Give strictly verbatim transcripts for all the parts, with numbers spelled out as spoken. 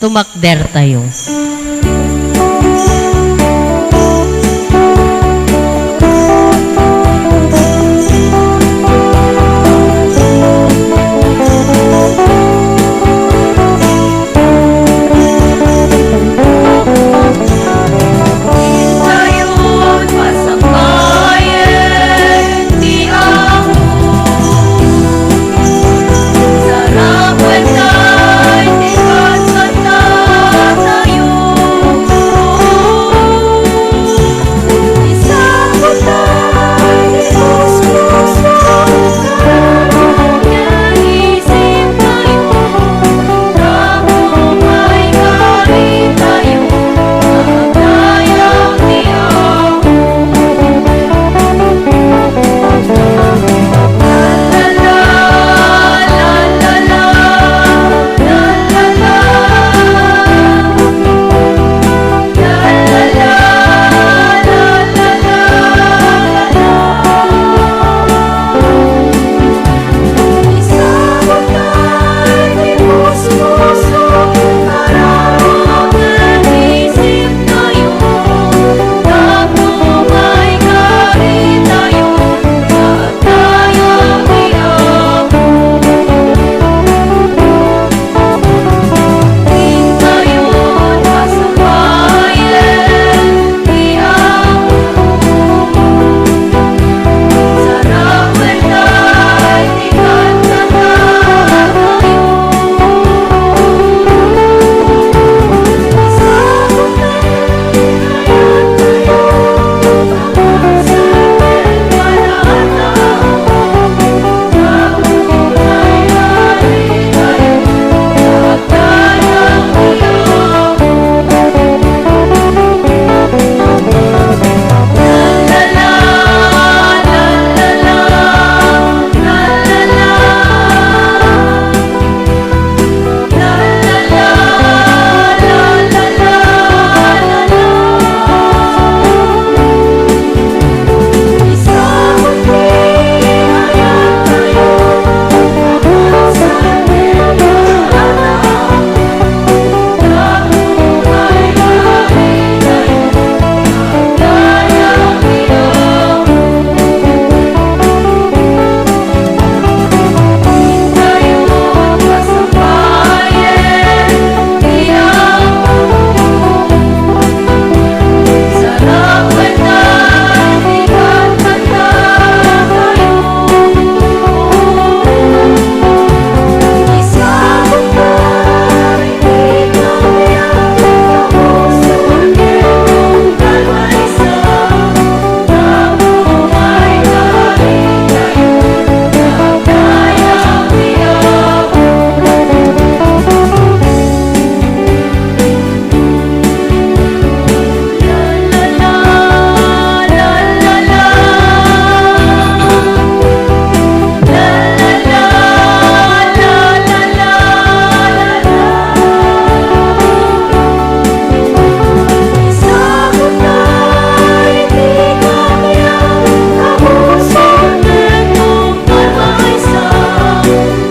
Tumakdertayo.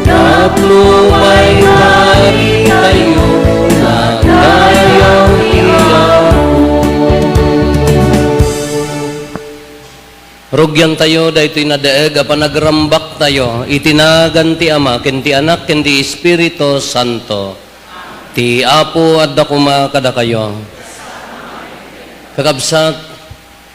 Tapno maikari tayo, nagdaydayaw ti Apo. Rugiantayo daytoy nadaeg a panagrambaktayo iti nagan ti Ama, ken ti Anak, ken ti Espiritu Santo. Ti Apo adda koma kadakayo. Kakabsat,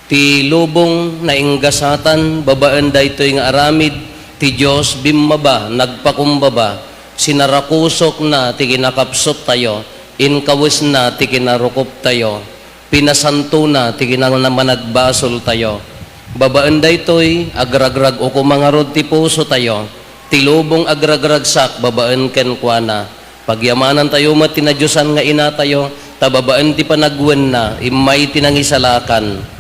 ti lubong nainggasatan babaen daytoy nga aramid ti Dios, bimmaba, nagpakumbaba, sinarakusokna ti kinakapsuttayo, inkawesna ti kinarukoptayo, pinasantona ti kinamanagbasol tayo. Babaen daytoy, agragrag-ukoma ngarud ti puso tayo, ti lubong agragragsak babaen kenkuana. Pagyamanantayo met ti nadiosan nga inatayo, ta babaen ti panagwenna, immay ti nangisalakan.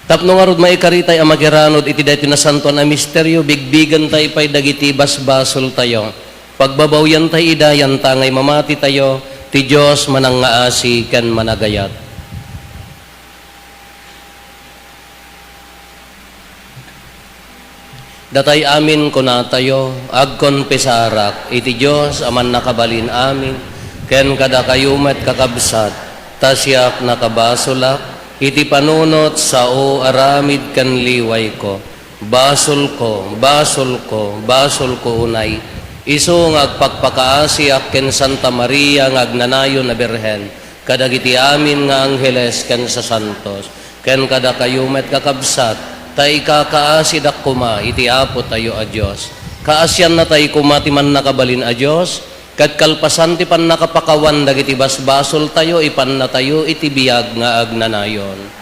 Tapno ngarud maikaritay a makiranod iti daytoy nasantoan a misterio, bigbigentay pay dagiti basbasoltayo. Pagbabawiantay ida, yanta nga imamatitayo, ti Dios manangngaasi ken managayat. Datay amin kunatayo, agkonfesarak iti Dios a Mannakabalin amin, Ken kadakayo met, kakabsat, ta siak nakabasolak iti panunot sao aramid ken liwayko. Basolko, basolko, basolko unay. Isu nga agpakpakaasiak ken Santa Maria nga agnanayon a Birhen, kadagiti amin nga angheles ken sasantos, ken kadakayo met, kakabsat, ta ikakaasidak koma iti Apotayo a Dios. Kaasianna tayo koma ti Mannakabalin a Dios, ket kalpasan ti pannakapakawan dagiti basbasoltayo, ipannatayo iti biag nga agnanayon.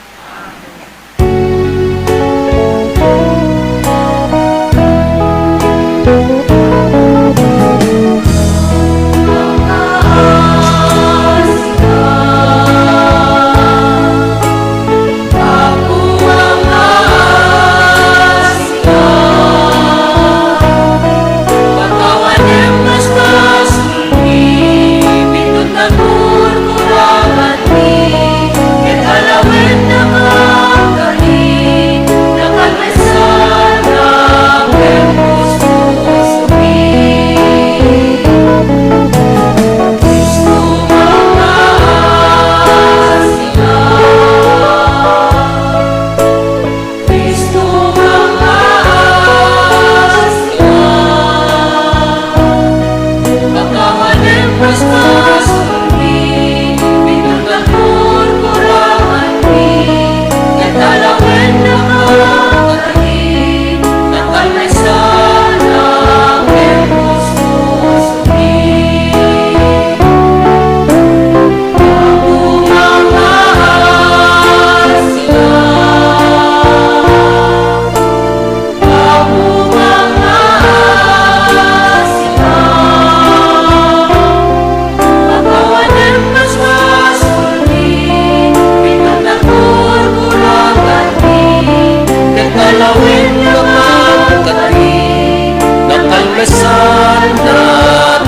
Nakalmesanna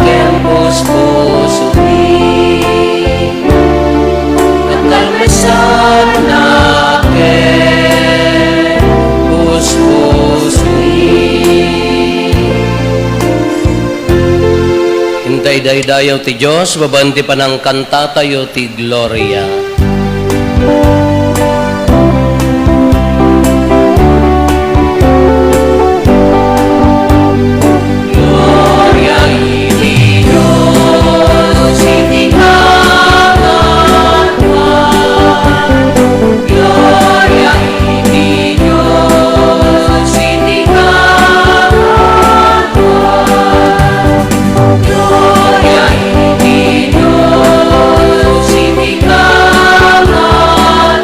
ken puspusomi. Nakalmesanna ken puspusomi. Intaydaydayaw ti Dios babaen ti panangkantatayo ti Gloria. Gloria iti Dios iti kaangan. Gloria iti Dios iti kaangan. Gloria iti Dios iti kaangan.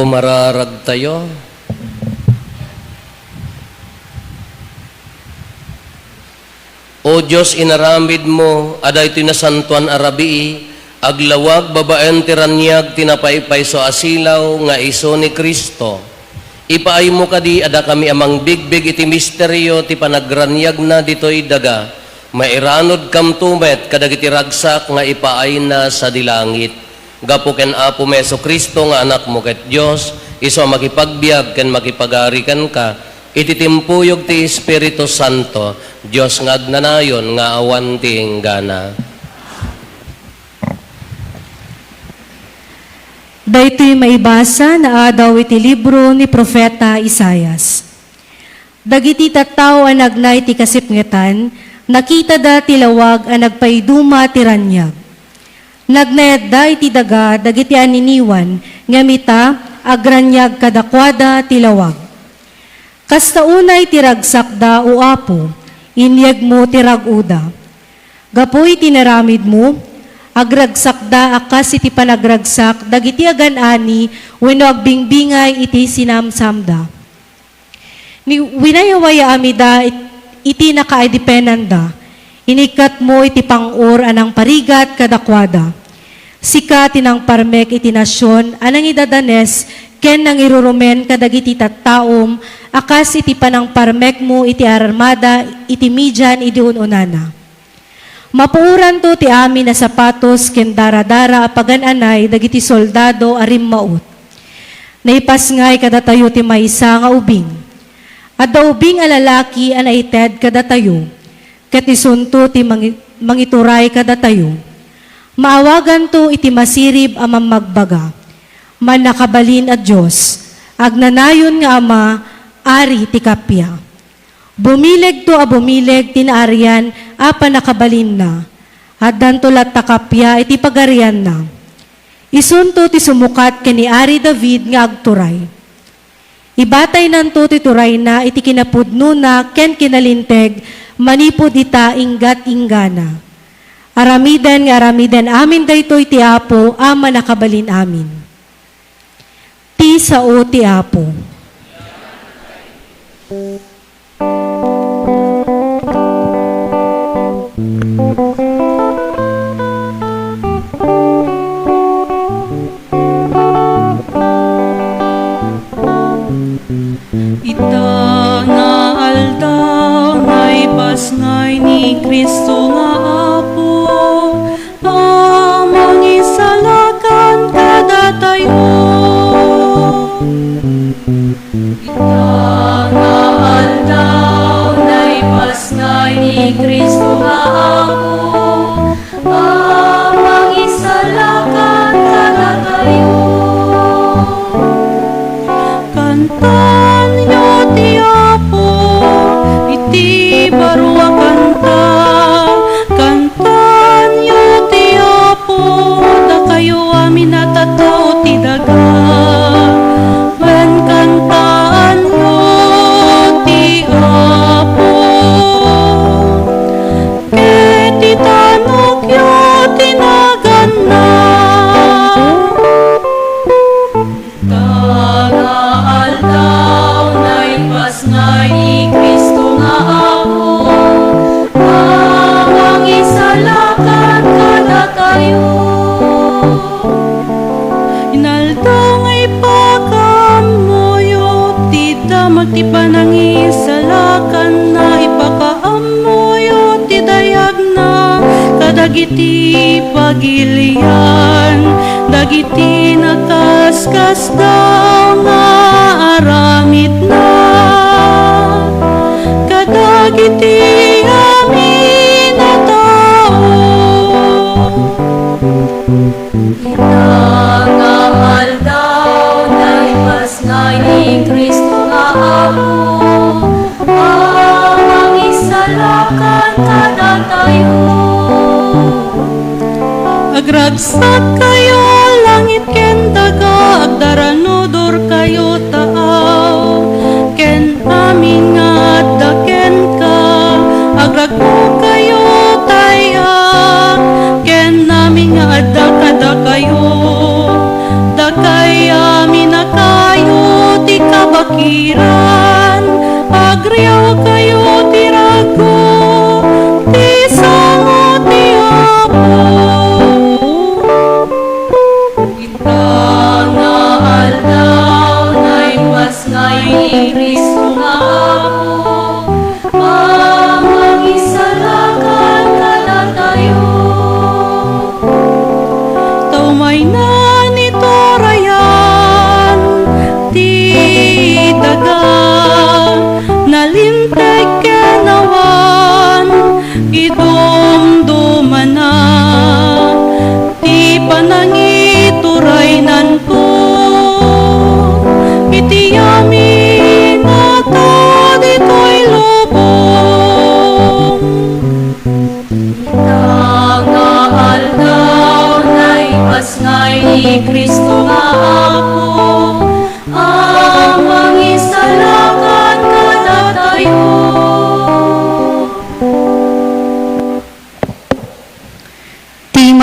Mararagtayo. O Dios, inaramidmo a daytoy nasantoan a rabii aglawag babaen ti raniag ti napaypayso a silaw nga isu ni Cristo. Ipaaymo kadi a dakami a mangbigbig iti misterio ti panagraniagna ditoy daga, mairanudkamto met kadagiti ragsak nga ipaayna sadi langit. Gapu ken Apomi Jesu-Cristo nga Anakmo ket Dios, isu a makipagbiag ken makipagari kenka, iti timpuyog ti Espiritu Santo, Dios nga agnanayon nga awan ti inggana. Daytoy maibasa naadaw iti libro ni Profeta Isaias. Dagiti tattao a nagna iti kasipngetan, nakitada ti lawag a nagpaiduma ti raniag. Nagnayatda iti daga dagiti aniniwan ngem ita, agraniag kadakuada ti lawag. Kasta unay ti ragsakda, O Apo, inyegmo ti rag-oda. Gapu iti inaramidmo, agragsakda a kas iti panagragsak dagiti agan-ani wenno agbingbingay iti sinamsamda. Ni-, winayawayamida it-, iti nakaadipenanda. Inikkatmo iti pang-or a nangparigat kadakuada. Sika ti nangparmek iti nasion a nangidadanes ken nangirurumen kadagiti tattaom a kas iti panangparmekmo iti armada iti Midian idi un-unana. Mapuoranto ti amin a sapatos ken daradara a pagan-anay dagiti soldado a rimmaut. Naipasngay kadatayo ti maysa nga ubing. Adda ubing a lalaki a naited kadatayo, ket isunto ti mangi-, mangituray kadatayo. Maawaganto iti masirib a mammagbaga, Mannakabalin a Dios, Agnanayon nga Ama, Ari ti Kappia. Bumilegto a bumileg ti naarian a pannakabalinna. Addanto latta kappia iti pagarianna. Isunto ti sumukat ken ni Ari David nga agturay. Ibataynanto ti turayna iti kinapudnona ken kinalinteg manipud ita inggat-inggana. Aramiden nga aramiden amin daytoy ti Apo a Mannakabalin-amin. Ti sao ti Apo. Ita nga aldaw, naipasngay ni Cristo nga Apo a mangisalakan kadatayo. Ita nga aldaw, naipasngay ni Cristo nga Apo a mangisalakan kadatayo. Kantaanyo ti Apo iti baro a kanta. Kantaanyo ti Apo, dakayo amin a tattao ti daga. Wen kantaanyo ti Apo, ket itanokyo ti naganna. Ita nga aldaw, naipasngay ni Cristo nga Apo a mangisalakan kadatayo. Inaldaw nga ipakaammoyo ti damag ti panangisalakanna, ipakaammoyo ti dayagna kadagiti pagilian, dagiti nakaskasdaaw nga aramidna kadagiti amin a tao. Ita nga aldaw, naipasngay ni Cristo nga Apo a mangisalakan kadatayo. Agragsakkayo, langit ken daga, agdaranudorkayo, taaw ken amin nga adda kenka. Agragmokayo, tay-ak ken amin nga adda kadakayo. Dakay amin a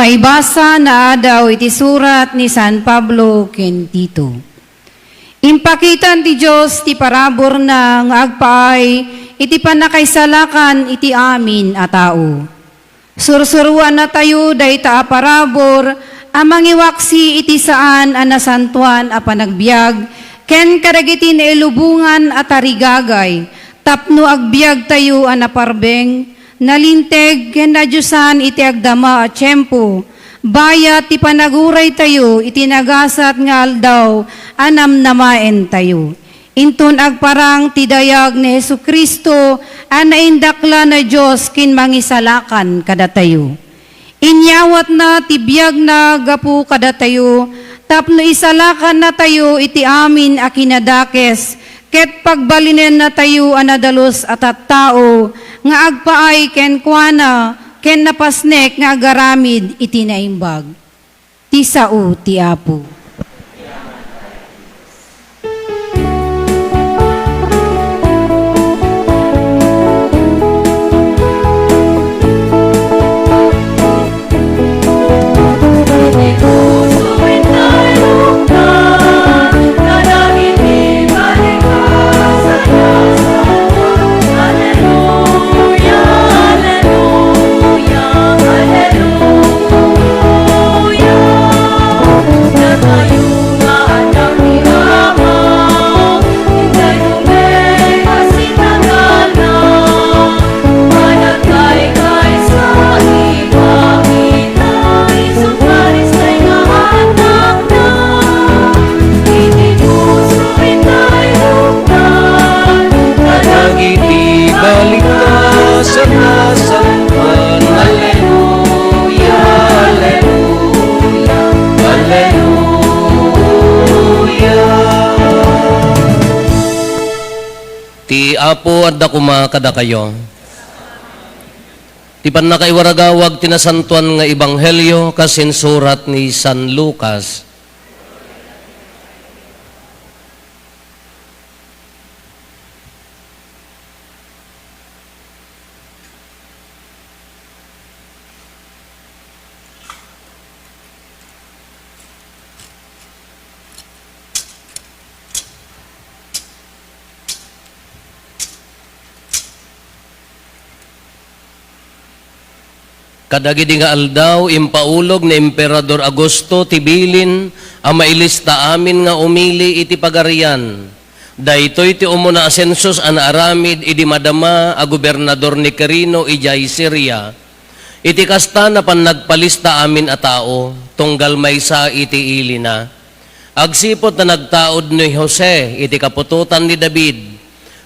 Paibasa naadaw iti surat ni San Pablo ken Tito. Impakitan ti Dios ti paraburna nga agpaay iti pannakaisalakan iti amin a tao. Sursuroannatayo dayta a parabur a mangiwaksi iti saan a nasantoan a panagbiag ken kadagiti nailubongan a tarigagay tapno agbiagtayo a naparbeng, nalinteg ken nadiosan iti agdama a tiempo, bayat ti panaguraytayo iti nagasat nga aldaw a namnamaentayo. Inton agparang ti dayag ni Jesu-Cristo a naindaklan a Dios ken Mangisalakan kadatayo. Inyawatna ti biagna gapu kadatayo tapno isalakannatayo iti amin a kinadakes ket pagbalinennatayo a nadalus a tattao nga agpaay kenkuana ken napasnek nga agaramid iti naimbag. Ti sao ti Apo. Kadagiti balikta sa nasantoan. Alleluia, alleluia, alleluia. Ti Apo adda koma kadakayo. Ti pannakaiwaragawag ti nasantoan nga ebanghelio kas insurat ni San Lucas. Kadagidi nga aldaw, impaulog ni Emperador Augusto ti bilin a mailista amin nga umili iti Pagarian. Daytoy ti umuna a sensus a naaramid idi madama a gobernador ni Quirino idiay Siria. Iti kasta, napan nagpalista amin a tao, tunggal maysa iti ilina. Agsipud ta nagtaud ni Jose iti kaputotan ni David,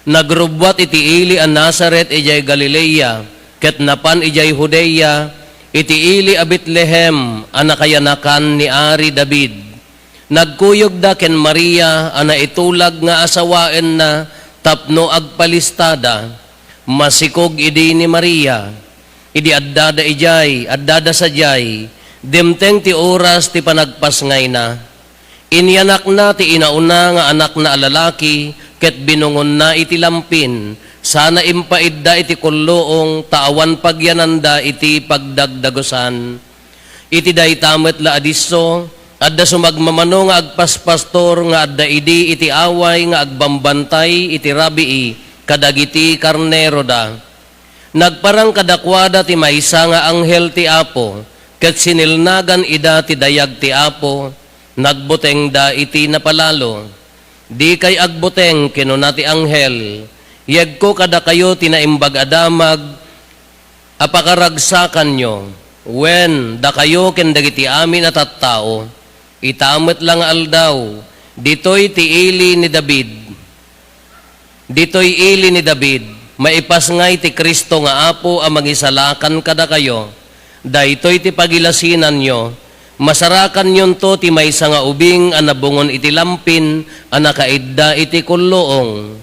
nagrubbuat iti ili a Nazaret idiay Galilea, ket napan idiay Judea, iti ili a Betlehem a nakayanakan ni Ari David. Nagkuyogda ken Maria a naitulag nga asawaenna tapno agpalistada. Masikog idi ni Maria. Idi addada idiay, addada sadiay, dimteng ti oras ti panagpasngayna. Inyanakna ti inauna nga anakna a lalaki ket binungonna iti lampin, sana impaidda iti kulluong ta awan pagyananda iti pagdagdagusan. Iti dayta met la a disso, adda sumagmamano nga agpaspastor nga adda idi iti away nga agbambantay iti rabii kadagiti karneroda. Nagparang kadakuada ti maysa nga anghel ti Apo, ket sinilnagan ida ti dayag ti Apo, nagbutengda iti napalalo. "Dikay agbuteng," kinuna ti anghel, "yegko kadakayo ti Naimbag a Damag a pakaragsakanyo, wen, dakayo ken dagiti amin a tattao. Ita met la nga aldaw, ditoy ti ili ni David. Ditoy ili ni David, maipasngay ti Cristo nga Apo a Mangisalakan kadakayo. Daytoy ti pagilasinanyo. Masarakanyonto ti maysa nga ubing a nabungon iti lampin a nakaidda iti kulluong."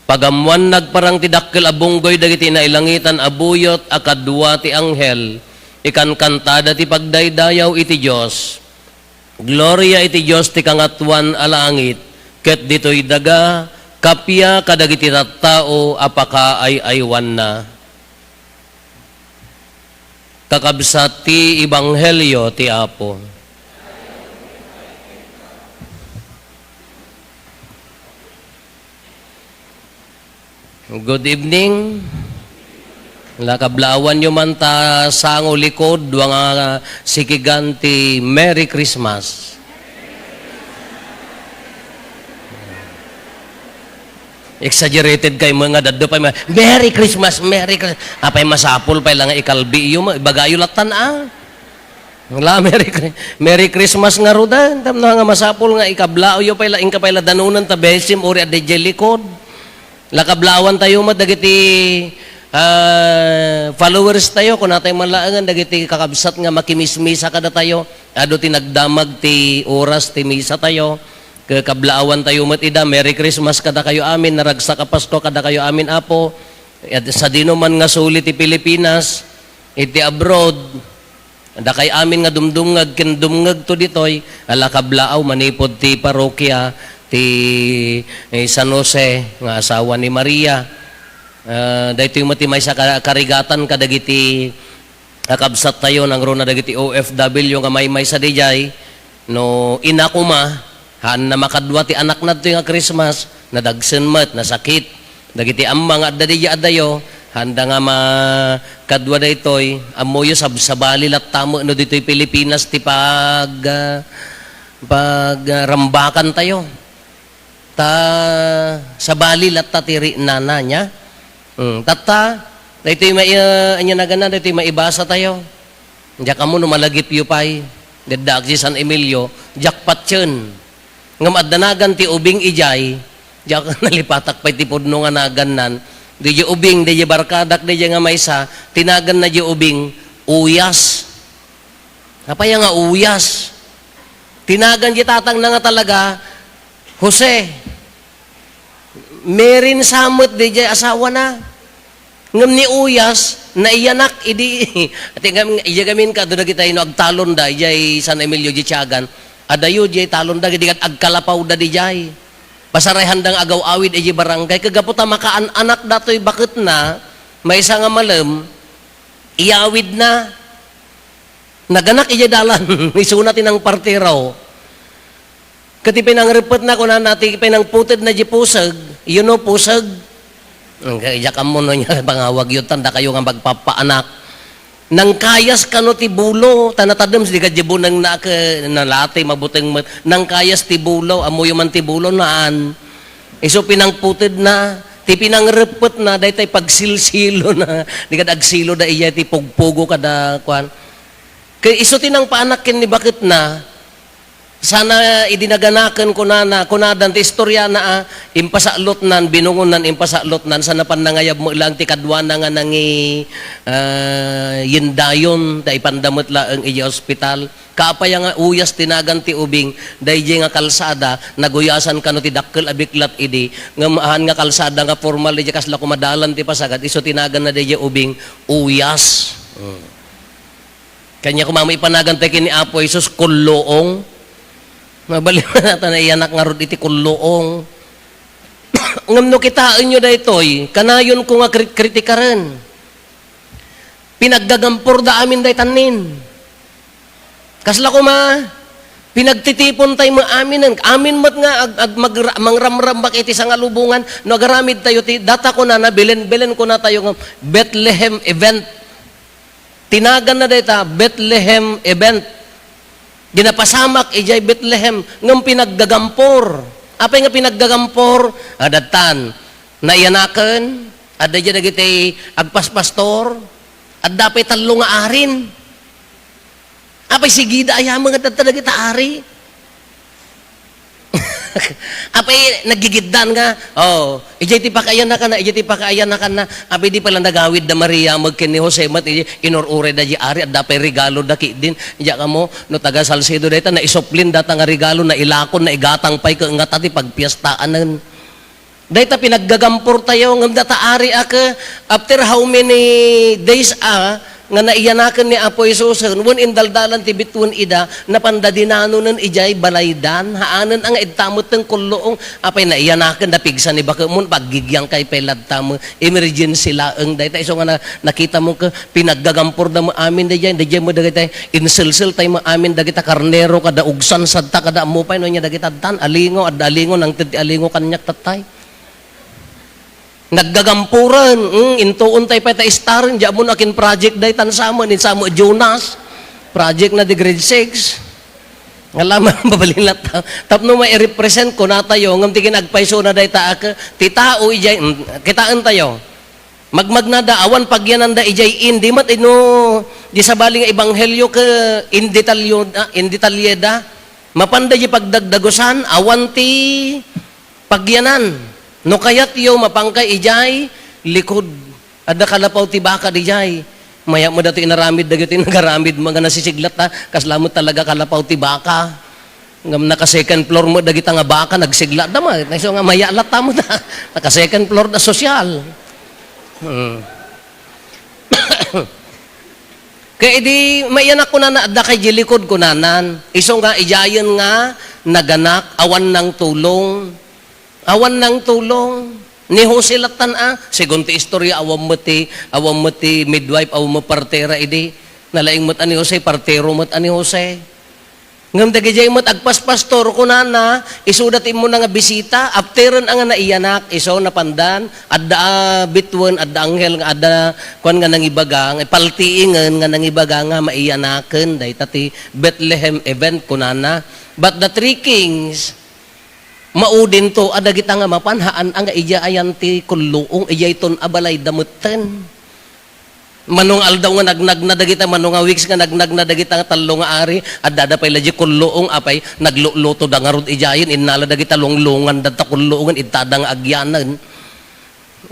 Pagammoan, nagparang ti dakkel a bunggoy dagiti nailangitan a buyot a kadua ti anghel. Ikankantada ti pagdaydayaw iti Dios. "Gloria iti Dios ti kangatoan a langit, ket ditoy daga, kappia kadagiti tattao a pakaay-aywanna." Kakabsat ti ebanghelio ti Apo. Good evening. La, kablaawanyo man ta sango likod, dua nga sikigan ti Merry Christmas. Exaggerated kay mga daddo pay ma-, "Merry Christmas, Merry Christmas." Apay masapul pay la nga ikalbiyo, ma-, ibagayo latan, ah. La, Merry Chri-, Merry Christmas nga rudan. Tapno nga masapul nga ikablaawyo pay la, inka pay la danunan ta besim uri a D J likod. La, kablaawan tayo met dagiti, ah, followers tayo, kunatay man laengen dagiti kakabsat nga makimismisa kadatayo. Adu ti nagdamag ti oras ti misa tayo. Ke-, kablaawan tayo met ida. Merry Christmas kadakayo amin, naragsak a Pasko kadakayo amin, Apo. Et sadino man nga suli ti Pilipinas, iti abroad, dakay amin nga dumdumngeg ken dumngegto ditoy, ala kablaaw manipud ti parokia ti, eh, San Jose nga asawa ni Maria. Ah, daytoy met ti maysa ka-, karigatan kadagiti kakabsat tayo, nangruna dagiti O F W nga maymaysa didiay, no ina koma, haanna makadua ti anakna ditoy nga Christmas, nadagsen met, nasakit. Dagiti amma nga adda didiay adayo, haanda nga makadua daytoy, ammoyo sab-, sabali latta met no ditoy Pilipinas ti pag-, ah, pag-, ah, rambakan tayo. Ta sabali latta ti rinana niya. Hmm, tatta, daytoy mai-, ania naganna, daytoy maibasa tayo. Diak ammo no malagipyo pay. Daddaag ti San Emilio, diak patien. Ngem adda nagan ti ubing idiay, diak nalipatak pay ti pudno nga nagannan. Didiay ubing, didiay barkadak, didiay nga maysa, ti naganna didiay ubing, Uyas. Apay nga Uyas? Ti nagan didiay tatangna nga talaga, Jose. Merin sa met didiay asawana. Ngem ni Uyas, naiyanak idi, ati ngem, iya gamin kado dagitay no agtalonda, idiay San Emilio, idiay Tiagan. Adayo, idiay talonda, idi kat agkalapawda didiay. Pasarayhanda nga agaw-awid idiay barangay. Kagapu ta makaan-anak datoy baketna, maysa nga malem, iyawidna. Naganak idiay dalan, isuna ti nangpartiraw. Ket ti pinangreppetna, kunana, ti pinangputedna diay puseg, you know, puseg? Ang, diak ammo no ania pangawagyo, tan dakayo nga magpapaanak. Nangkayas kano ti bulo, ta natadem, sika diay bunengna ket nalati, mabuteng met. Nangkayas ti bulo, ammoyo man ti bulo, naan. Isu pinangputedna, ti pinangreppetna, daytay pagsilsilona. Di kad agsilo da iya ti pugpugo kada kuan. Ket isu ti nangpaanak ken ni baketna, sana idi naganaken, kunana, kunadan ti istoriana, a, impasallotnan, binungonnan, impasallotnan, sana pannangayab met laeng ti kaduana nga nangi-, ah, yindayon, ta ipanda met laeng idiay ospital. Kaapay nga Uyas ti nagan ti ubing, daydiay nga kalsada, naguyasan kano ti dakkel a biklat idi, ngem haan nga kalsada nga formal, idiay kasla koma dalan ti pasagad, isu ti naganna daydiay ubing, Uyas. Hmm. Kaniak koma met ipanagan tayo ken ni Apo Jesus, Kulluong. Mabalin ta naiyanak ngarud iti Kulluong. Ngem no kitaenyo daytoy, kanayonko nga krit-, kritikaren. Pinaggagampor da amin daytan nin. Kasla koma, pinagtitipon tayo met aminen. Amin met nga ag-, ag-, magra-, mangramrambak iti sangalubongan, no agaramid tayo ti, data kunana, Belen, Belen kuna tayo nga, Bethlehem event. Ti naganna dayta, Bethlehem event. Di napasamak idiay Bethlehem, ngem pinaggagampor. Apay nga pinaggagampor? Adda tan, naiyanaken, adda idiay dagiti agpaspastor, adda pay tallo nga arin. Apay sigida ayam nga adda dagiti ari? Apay, nagigiddan nga, oh, idiay ti pakaayanakanna, idiay ti pakaayanakanna. Apay, di pala nagawid da Maria, met ken ni Jose, met, idiay, inur-urayda idiay ari, adda pay regalo da ketdin. Diak ammo, no taga Salcedo dayta, naisuplin data nga regalo, nailakon, naigatang pay, ket ngata ti pagpiestaanen. Dayta pinaggagampor tayo, ngem data ari a ke, after how many days a, nga naiyanaken ni Apo Jesusen, wen indaldalan ti bituen ida, napanda dinanonen idiay balaydan, haanen a nga idta metten kulluong, apay naiyanaken, napigsa ni bakemon, paggigiangkay pay latta met, emergency laeng, dayta isu nga na, nakita mo ka, pinaggagampurda met amin daydiay, daydiay met dagiti, inselseltay met amin dagita karnero, kada ugsan, sadta, kada ammo pay, no, nya dagita addan, alingo, adda alingo, nangted ti alingo, kaniak tattay. Naggagampuren, mm, intuon tay pay ta istaren, di ammo no akin project daytan sa amin, ni sa amin Jonas, project na di grade six. Nga lamang mabalin latta. Tapno mai-represent ko natayo, ngem ti kinagpaysona dayta ak, ti tao ijay, mm, kitaen tayo. Magmagnada, awan pagyananda ijay indi met ino, di sabali nga ebanghelyo ke indetalyo, ah, indetalyeda. Mapanda di pagdagdagusan, awan ti pagyanan. No kayatyo, mapankay ijay likud. Adda kalapaw ti baka dijay. Mayat met datoy inaramid dagiti nagaramid, mga nasisiglat ta, kasla met talaga kalapaw ti baka. Ngem naka second floor met dagita nga baka, nagsiglat da met. Isu nga mayat latta met. Naka second floor da sosyal. Hmm. Ket idi maiyanak kunana, adda kay di likud kunanan. Isu nga idiayen nga naganak, awan nang tulong. Awan nang tulong. Ni Jose lattan a, segun ti istorya, awan met ti, awan met ti midwife, awan met partera idi. Nalaing met a ni Jose, partero met a ni Jose. Ngem dagidiay met agpaspastor, kunana, isuda ti immuna nga bisita, afteren a nga naiyanak, isu napandan, adda a bituen, adda anghel nga adda, kuan nga nangibaga, nga paltiingen nga nangibaga nga maiyanaken, dayta ti Bethlehem event, kunana. But the three kings, maudinto a dagita nga mapan, haan a nga idiay ayan ti kulluong, idiayton a balayda metten. Mano nga aldaw nga nagnagna dagita, mano nga weeks nga nagnagna dagita nga tallo nga ari, addada pay la di kulluong, apay, naglulutoda ngarud idiayen, innala dagita lunglungan, dagita kulluongen, ittada nga agyanen.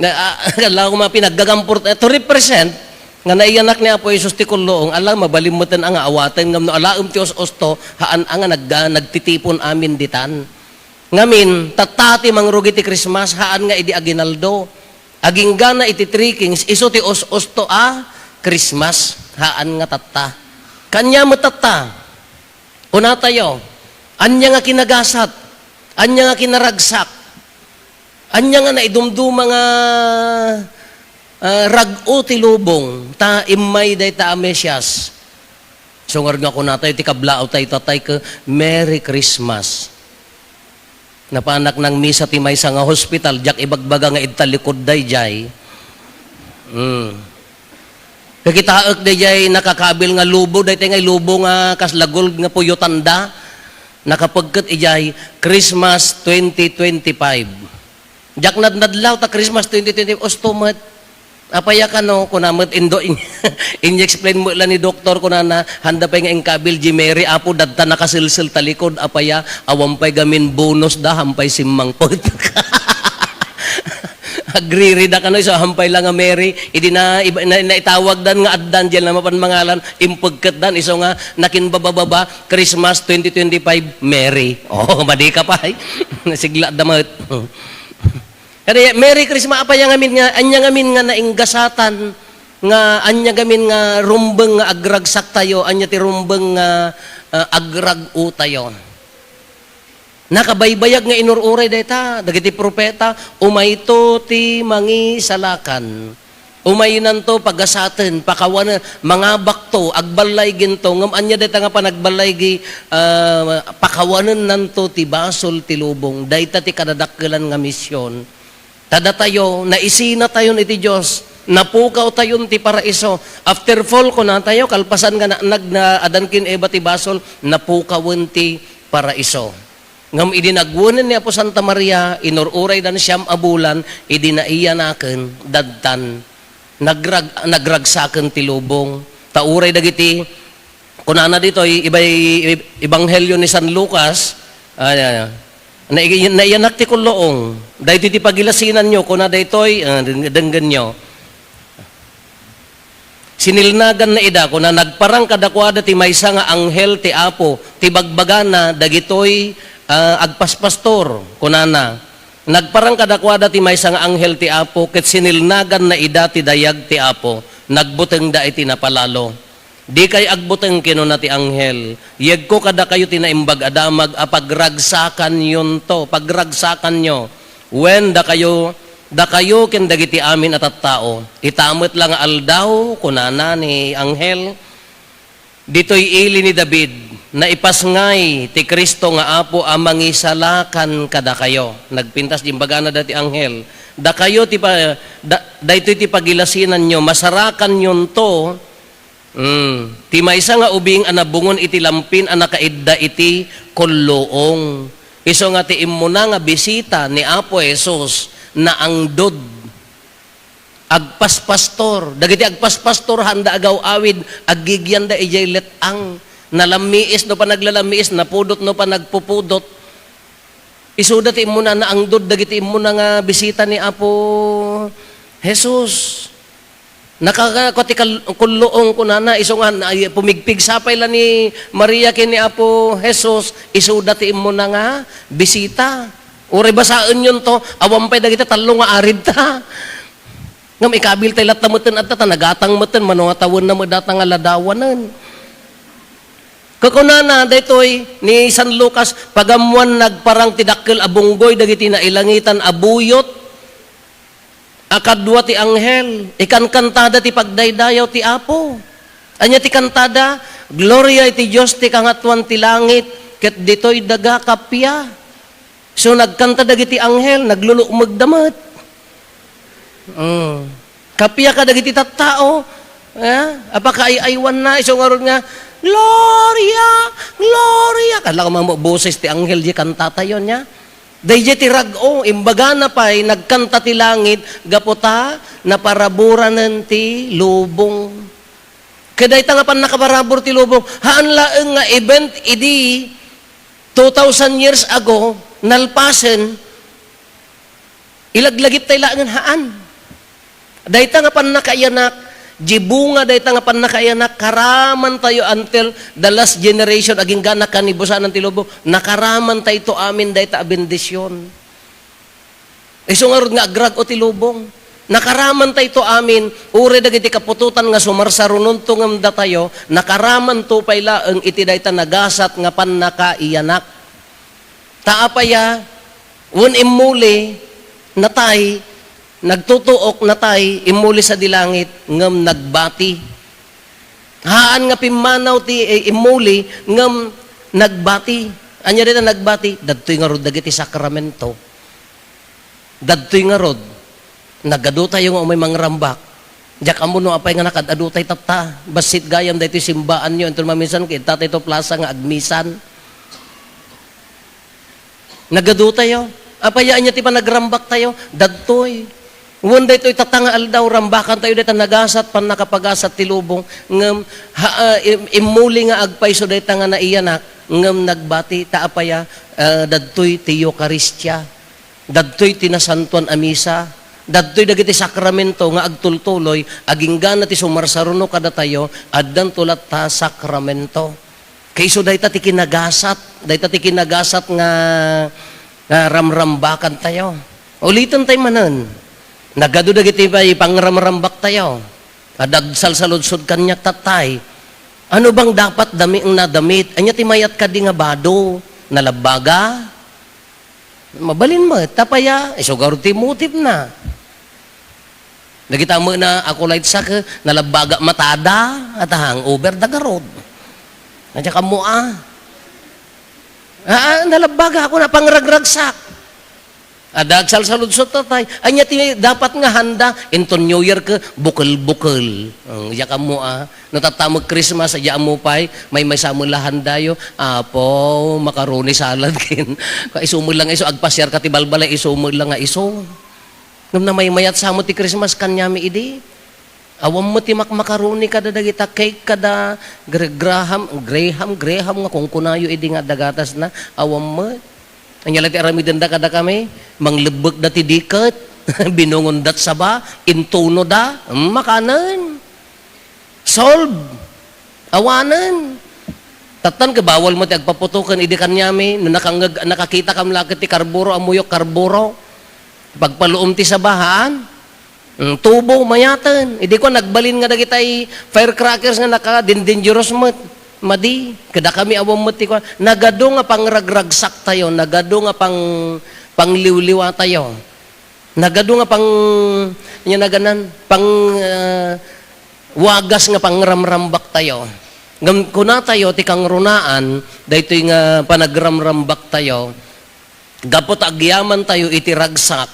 Na, ah, ala ko mga pinaggagamport, eh, to represent, nga naiyanak ni Apo Jesus ti kulluong, ala, mabalin metten a nga awaten, ngem no alaem ti us-usto, haan a nga nag-, nagtitipon amin ditan. Ngamin, tatta ti mangrugi ti Christmas, haan nga idi aginaldo. Aginggana iti Three Kings, isu ti us-usto a Christmas, haan nga tatta. Kanya met tatta. Kunatayo, ania nga kinagasat? Ania nga kinaragsak? Ania nga naidumduma nga, ah, rag-o ti lubong, ta immay dayta a Mesias? Sungar nga kunatayo, ti kablaaw tayo, tatay, ke, "Merry Christmas." Napanak nang misa ti maysa nga hospital, diak ibagbaga nga ita likod daydiay. Mm. Kakitaek daydiay nakakabil nga lubo, daytoy nga lubo nga kasla gold nga puyotanda. Nakapegket idiay Christmas twenty twenty-five. Diak nadnadlaw ta Christmas twenty twenty-five, usto met. Apay a kano, kuna met indo, in-, in-explain met la ni doktor, kunana, handa pay nga inkabil di Mary, Apo, dadta nakasilsil ta likod, apay a, awan pay gamin bonus da, hampay simmangpet. Agriri da kano, isu hampay la nga Mary, idi na, iba, na, naitawag dan nga addan, diyan na mapan mangalan, impegket dan, isu nga, nakinbabababa, Christmas twenty twenty-five, Mary. Oh, madi ka pay. Nasigla da met. Kadi, Merry Christmas, apay a ngamin nga, ania ngamin nga nainggasatan, nga ania ngamin nga rumbeng nga agragsak tayo, ania ti rumbeng nga, ah, agrag-o tayo. Nakabaybayag nga inur-uray dayta, dagiti profeta, umayto ti mangisalakan. Umaynanto pagasaten, pakawanen, mangabakto, agballayginto, ngem ania dayta nga panagballaygi, ah, pakawanennanto ti basol ti lubong. Dayta ti kadadakkelan nga mision. Ta datayo, naisinatayon iti Dios, napukawtayon ti paraiso. After fall, kunatayo, kalpasan nga naanag na Adan ken Eva ti basol, napukawen ti paraiso. Ngem idi nagwenen ni Apo Santa Maria, inur-uraydan siam a bulan, idi naiyanaken, dadtan, nagrag-, nagragsaken ti lubong. Ta uray dagiti, kunana ditoy, ibay, Ebanghelio ni San Lucas, ah, nai-, naiyanak ti kulluong. Daytoy ti pagilasinanyo, kuna daytoy, ah, deng-, denggenyo. Sinilnaganna ida, kuna, "Nagparang kadakuada ti maysa nga anghel ti Apo, ti bagbagana dagitoy, ah, agpaspastor," kunana. "Nagparang kadakuada ti maysa nga anghel ti Apo, ket sinilnaganna ida ti dayag ti Apo. Nagbutengda iti napalalo. "Dikay agbuteng," kinuna ti anghel. "Yegko kadakayo ti Naimbag a Damag a pagragsakanyonto, pagragsakanyo. Wen, dakayo, dakayo ken dagiti amin a tattao. Ita met la nga aldaw," kunana ni anghel, "ditoy ili ni David, naipasngay ti Cristo nga Apo a mangisalakan kadakayo." Nagpintas di imbagana dati anghel. "Dakayo ti pa-, da-, daytoy ti pagilasinanyo, masarakanyonto, mm, ti maysa nga ubing a nabungon iti lampin a nakaidda iti kulluong." Isu nga ti immuna nga bisita ni Apo Jesus, naangdod. Agpaspastor. Dagiti agpaspastor, haanda agaw-awid, aggigianda idiay let-ang. Nalammiis no panaglalammiis, napudot no panagpupudot. Isuda ti immuna, naangdod dagiti immuna nga bisita ni Apo Jesus. Nakaka-, kua ti kal-, kulluong kunana, isu nga, na-, pumigpigsa pay la ni Maria ken ni Apo Jesus, isuda ti immuna nga bisita. Uray basaenyon to, awan pay dagiti tallo nga aridta. Ngem ikabiltay latta metten adda, ta nagatang metten, mano nga tawenna met data nga ladawanen. Kakunana daytoy ni San Lucas, "Pagammoan, nagparang ti dakkel a bunggoy dagiti nailangitan a buyot a kadua ti anghel, ikankantada ti pagdaydayaw ti Apo." Ania ti kantada? "Gloria iti Dios ti kangatoan ti langit, ket ditoy daga kappia." So, nagkanta dagiti anghel, naglulukmegda met. Mm. Kappia kadagiti tattao, eh, a pakaay-aywanna, isu ngarud nga, "Gloria! Gloria!" Kala ko mammo boses ti anghel di kantatayo, nia? Daydiay ti rag-o, imbagana pay, nagkanta ti langit, gapu ta naparaburanen ti lubong. Ket dayta nga pannakaparabur ti lubong, haan laeng nga event idi two thousand years ago, nalpasen, ilaglagiptay laengen, haan. Dayta nga pannakaiyanak, di bunga dayta nga pannakaiyanak, karamantayo until the last generation, agingga nakanibusanan ti lubong, nakaramantayto amin dayta a bendision. Isu ngarud nga agrag-o ti lubong. Nakaramantayto amin, uray dagiti kaputotan nga sumarsarunonto ngem datayo, nakaramanto pay laeng iti dayta nagasat nga pannakaiyanak. Ta apaya, wen immuli, natay, nagtutuok, natay, immuli sadi langit, ngem nagbati. Haan nga pimmanaw ti, eh, immuli, ngem nagbati. Ania dayta nagbati? Dadtoy ngarud dagiti sakramento. Dadtoy ngarud, nagaduta tayo nga umay mangrambak. Diak ammo no apay nga nakad-adu tay tatta. Bassit gayam daytoy simbaanyo, inton maminsan, ket tatay to plaza nga agmisan. Nagaduta tayo. Apay ania ti panagrambak tayo? Dadtoy. Wen daytoy tatta nga aldaw, rambakan tayo dayta nagasat, pannakapagasat ti lubong. Ngem, ha, ah, im-, immuli nga agpayso dayta nga naiyanak, ngem nagbati, ta apay a, ah, dadtoy ti Eukaristia. Dadtoy ti nasantoan a misa. Dadtoy dagiti sakramento nga agtultuloy, aginggana ti sumarsaruno kadatayo, addanto latta sakramento. Kaiso dayta ti kinagasat, dayta ti kinagasat nga, nga ramrambakantayo. Uliten tay manen. Nagadu dagiti pay pangramrambaktayo. Adda agsalsaludsod kaniak tattay. Ano bang dapat dami nga nadamit? Ania ti mayat kadi nga bado? Nalabbaga? Mabalin met, ta apay a, isu ngarud ti motive na. Dagita met na, ako light sa ke, nalabbaga matada, at hangover da garud. Adda kammo a. Ah, nalabbaga ako na pangragragsak. Adda agsalsaludsod tattay. Ania ti dapat nga handa, inton New Year ke, bukel-bukel. Ang, adda kammo a. No tatta met Christmas, adda ammo pay, maymaysa met la handayo. Apo, macaroni salad ken. Isu met la nga isu, agpasiar ka ti balbalay, isu met la nga isu. Ngem namaymayat sa met ti Christmas kaniami idi. Awan met ti makmacaroni kada dagita cake kada Gra-, Graham, Graham, Graham nga kunkunayo idi nga adda gatasna. Awan met. Ania la ti aramidenda kadakami? Manglebbekda ti diket. Binungondat saba, intunoda. Hmm, makanen. Solve. Awanen. Tattan, kabawal mo ti agpaputoken idi kaniami, no nakangeg-, nakakitakam la ket ti karburo, ammok karburo. Pagpaluom ti saba, haan? Mm, tubo, mayaten. Idi ko nagbalin nga dagitay firecrackers nga naka-, din-, dangerous met. Madi, kadakami awan met ti kuan. Nagadu nga pangragragsaktayo, nagadu nga pang-, pangliwliwatayo. Nagadu nga pang-, anya naganan, pang-, ah, wagas nga pangramrambaktayo. Ngem kunatayo ti kangrunaan, daytoy nga panagramrambaktayo, gapu ta agyamantayo iti ragsak,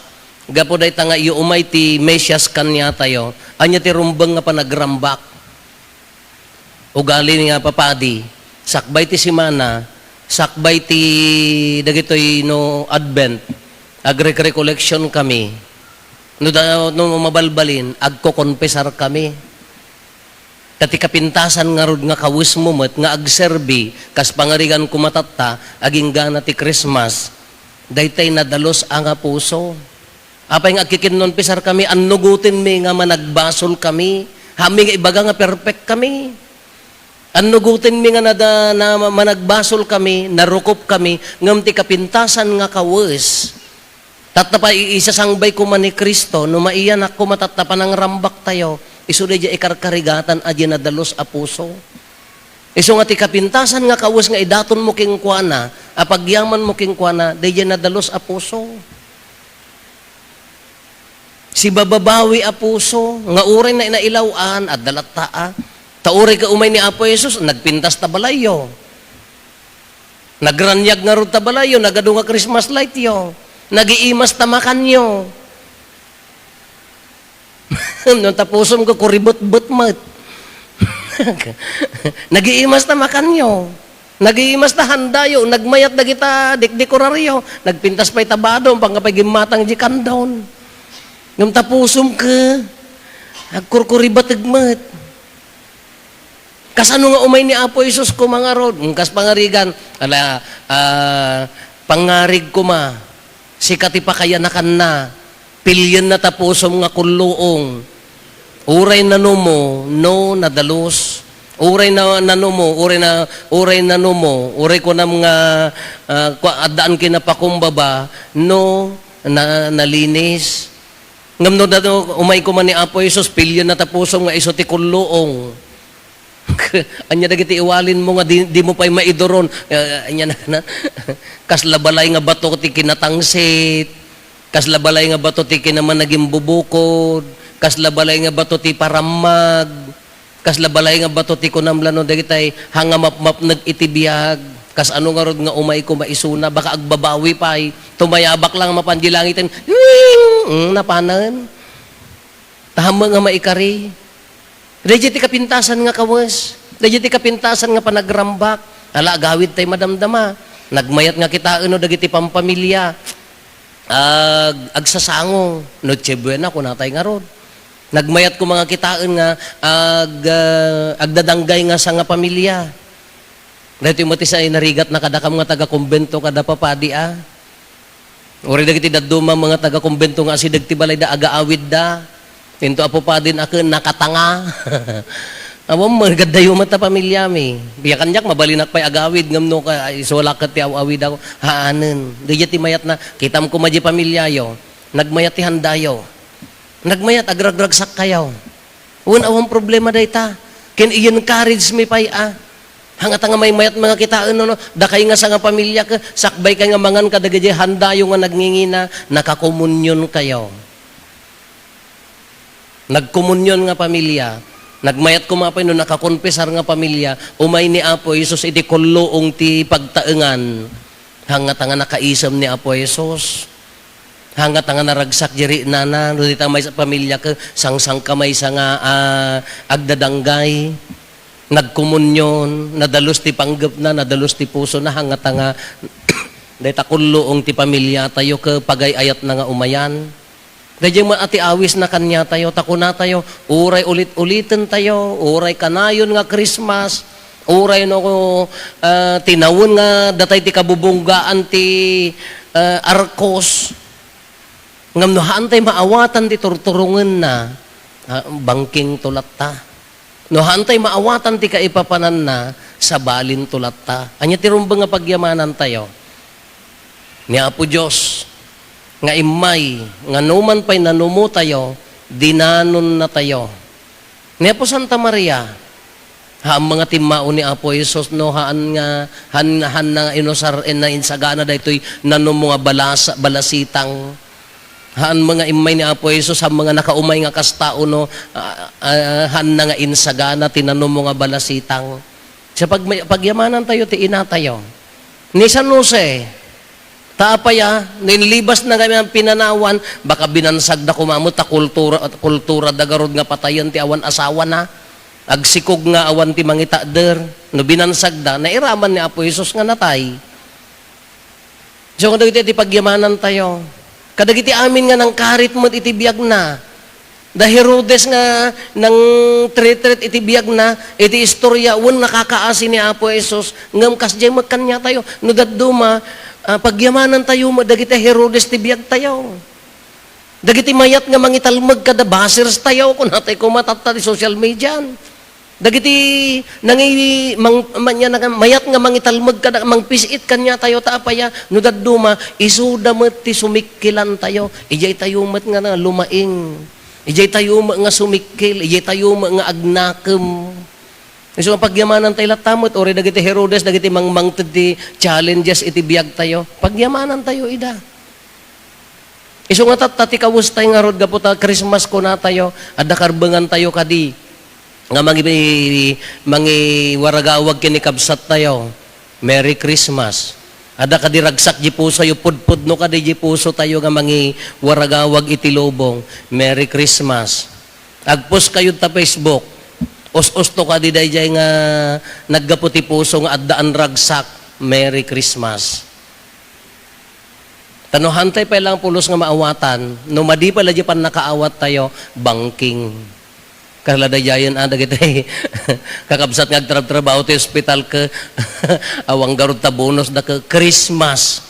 gapu dayta nga iyo umay ti Mesias kaniatayo, ania ti rumbeng nga panagrambak? Ugali nga papadi, sakbay ti semana, sakbay ti dagitoy no Advent, agrecollection kami. No da-, no mabalbalin, agkokonfesar kami. Ta ti kapintasan ngarud nga kawesmo met nga agserbi, kas pangarigan koma tatta, aginggana ti Christmas, daytay nadalus a nga puso. Apay nga agkikinonfesar kami, annugotenmi nga managbasol kami. Haanmi nga ibaga nga perfect kami. Annugotenmi nga nada-, na, managbasol kami, narukop kami, ngem ti kapintasan nga kawes, tatta pay isasangbay koma ni Cristo, no maiyanak koma tatta panangrambaktayo, isu daydiay ikarkarigatan a diay nadalus a puso. Isu nga ti kapintasan nga kawes nga idatonmo kenkuana, a pagyamanmo kenkuana, daydiay nadalus a puso. Sibababawi a puso, nga uray na inailaw-an, adda latta a. Ta uray ket umay ni Apo Jesus, nagpintas ta balayyo. Nagraniag ngarud ta balayyo, nagadu nga Christmas lightyo. Nagiimas ta makanyo. No ta pusom ket kuribetbet met. Nagiimas ta makanyo. Nagiimas ta handayo, nagmayat dagita dekdekoraryo. Nagpintas pay ta bado, apan nga pay gimmatang diay candle. Ngem ta pusom ket, agkurkuribateg met. Kasano nga umay ni Apo Jesus koma ngarud? Mm, kas pangarigan, ala, ah, pangngarig koma, sika ti pakayanakanna, pilienna ta pusom nga kulluong. Uray nanumo, no, nadalus. Uray na, nanumo, uray na, uray nanumo, uray kunam nga, ah, kua-, addaan kinapakumbaba, no, na, nalinis. Ngem no, da-, no, umay koma ni Apo Jesus, pilienna ta pusom nga isu ti kulluong. Ania dagiti iwalinmo nga di, dimo pay maiduron? Eh, ania na, na? Kasla balay nga bato ti kinatangsit, kasla balay nga bato ti kinamanagimbubukod, kasla balay nga bato ti parammag, kasla balay nga bato ti kunam la no dagitay hangamapmapneg iti biag. Kasano ngarud nga umay koma isuna? Baka agbabawi pay. Tumayabak lang mapan di langiten. Wing! Mm, napanen. Tahammo nga maikari. Daydiay ti kapintasan nga kawes. Daydiay ti kapintasan nga panagrambak. Ala, agawid tay madamdama. Nagmayat nga kitaen no dagiti pampamilia. Ag-, agsasango. Noche Buena, kunatay ngarud. Nagmayat koma nga kitaen nga ag-, ah, agdadanggay nga sangapamilia. Daytoy met ti sa inarigatna kadakam nga taga-kumbento kada papadi a. Uray dagiti dadduma nga taga-kumbento nga asideg ti balayda, agaawidda. Inton apo padin a ken nakatanga. Awan, magaddayo met ta pamilyami. Biya kaniak, mabalinak pay agawid, ngem no ka, isu la ket ti aw-awidako. Haanen. Daydiay ti mayatna. Kitam koma diay pamilyayo. Nagmayat ti handayo. Nagmayat, agragragsak kayo. Wen, awan problema dayta. Ken i-encourage mi pay a. Hangata nga maymayat nga kitaen, no, no? Dakay nga sangapamilya ket sakbay kay nga mangan kadagiti handayo nga nagngingina, nakakomunyon kayo. Nagkomunyon nga pamilya, nagmayat koma pay no nakakonfesar nga pamilya, umay ni Apo Jesus iti kulluong ti pagtaengan. Hangata nga nakaisem ni Apo Jesus. Hangata nga naragsak diay riknana, no dita maysa pamilya ket sangsangka maysa nga, ah, agdadanggay, nagkomunyon, nadalus ti panggepna, nadalus ti pusona, hangata nga dayta kulluong ti pamilyatayo ket pagay-ayatna nga umayan. Daydiay met a ti awisna kaniatayo, ta kunatayo, uray ulit-ulitentayo, uray kanayon nga Christmas, uray no, ah, tinawen nga datay ti kabubunggaan ti, ah, arkos, ngem no haantay maawatan ti turturongenna, ah, bangkingto latta. No haantay maawatan ti kaipapananna, sabalinto latta. Ania ti rumbeng nga pagyamanantayo? Ni Apo Dios nga immay nga numan pay nanumotayo, Dinanonnatayo. Ni Apo Santa Maria, haan nga timmao ni Apo Jesus, no, haan nga, haan, haan na nga inusar, na insagana daytoy nanumo nga balas-, balasitang. Haan nga immay ni Apo Jesus, haan nga nakaumay nga kas tao, no, ah, ah, haan na nga insagana ti nanumo nga balasitang. Sa pag-, pagyamanantayo ti inatayo. Ni San Jose, ta apay a, no inlibasna nga pinanawan, baka binansagda koma met ta kultura, kultura da garud nga patayen ti awan asawana. Agsikog nga awan ti mangitakder. No binansagda, nairaman ni Apo Jesus nga natay. So, kadagiti ti pagyamanantayo. Kadagiti amin nga nangkarit met iti biagna. Da Herodes nga nangtritrit iti biagna, iti istorya, wen nakakaasi ni Apo Jesus, ngem kasdiay met kaniatayo. No dadduma, ah, pagyamanantayo met dagiti Herodes ti biagtayo. Dagiti mayat nga mangitalmeg kada basers tayo, kunatay koma tatta ti social media. Dagiti nangi-, mang-, manya-, mayat nga mangitalmeg kada, mangpis-it kaniatayo, ta apay a, no dadduma, isuda met ti sumikkilantayo. Idiay tayo met nga na, lumaing. Idiay tayo met nga sumikkil. Idiay tayo met nga agnakem. Isu nga pagyamanantayo latta met, uray dagiti Herodes, dagiti mangmangted ti challenges iti biagtayo. Pagyamanantayo ida. Isu nga tatta ti kawestay ngarud gapu ta Christmas kunatayo, adda karbengantayo kadi nga mangi-, mangiwaragawag ken ni kabsattayo. Merry Christmas. Adda kadi ragsak di pusoyo, pudpudno kadi di pusotayo nga mangiwaragawag iti lubong. Merry Christmas. Agpost kayo ta Facebook. Us-usto kadi daydiay nga naggapu ti puso nga addaan ragsak. Merry Christmas. Ta no hantay pay lang pulos nga maawatan, no madi pay la di pannakaawattayo, bangking. Kasla daydiayen a dagiti kakabsat nga agtrabtrabaho ti ospital ket awan garud ta bonus da ket Christmas.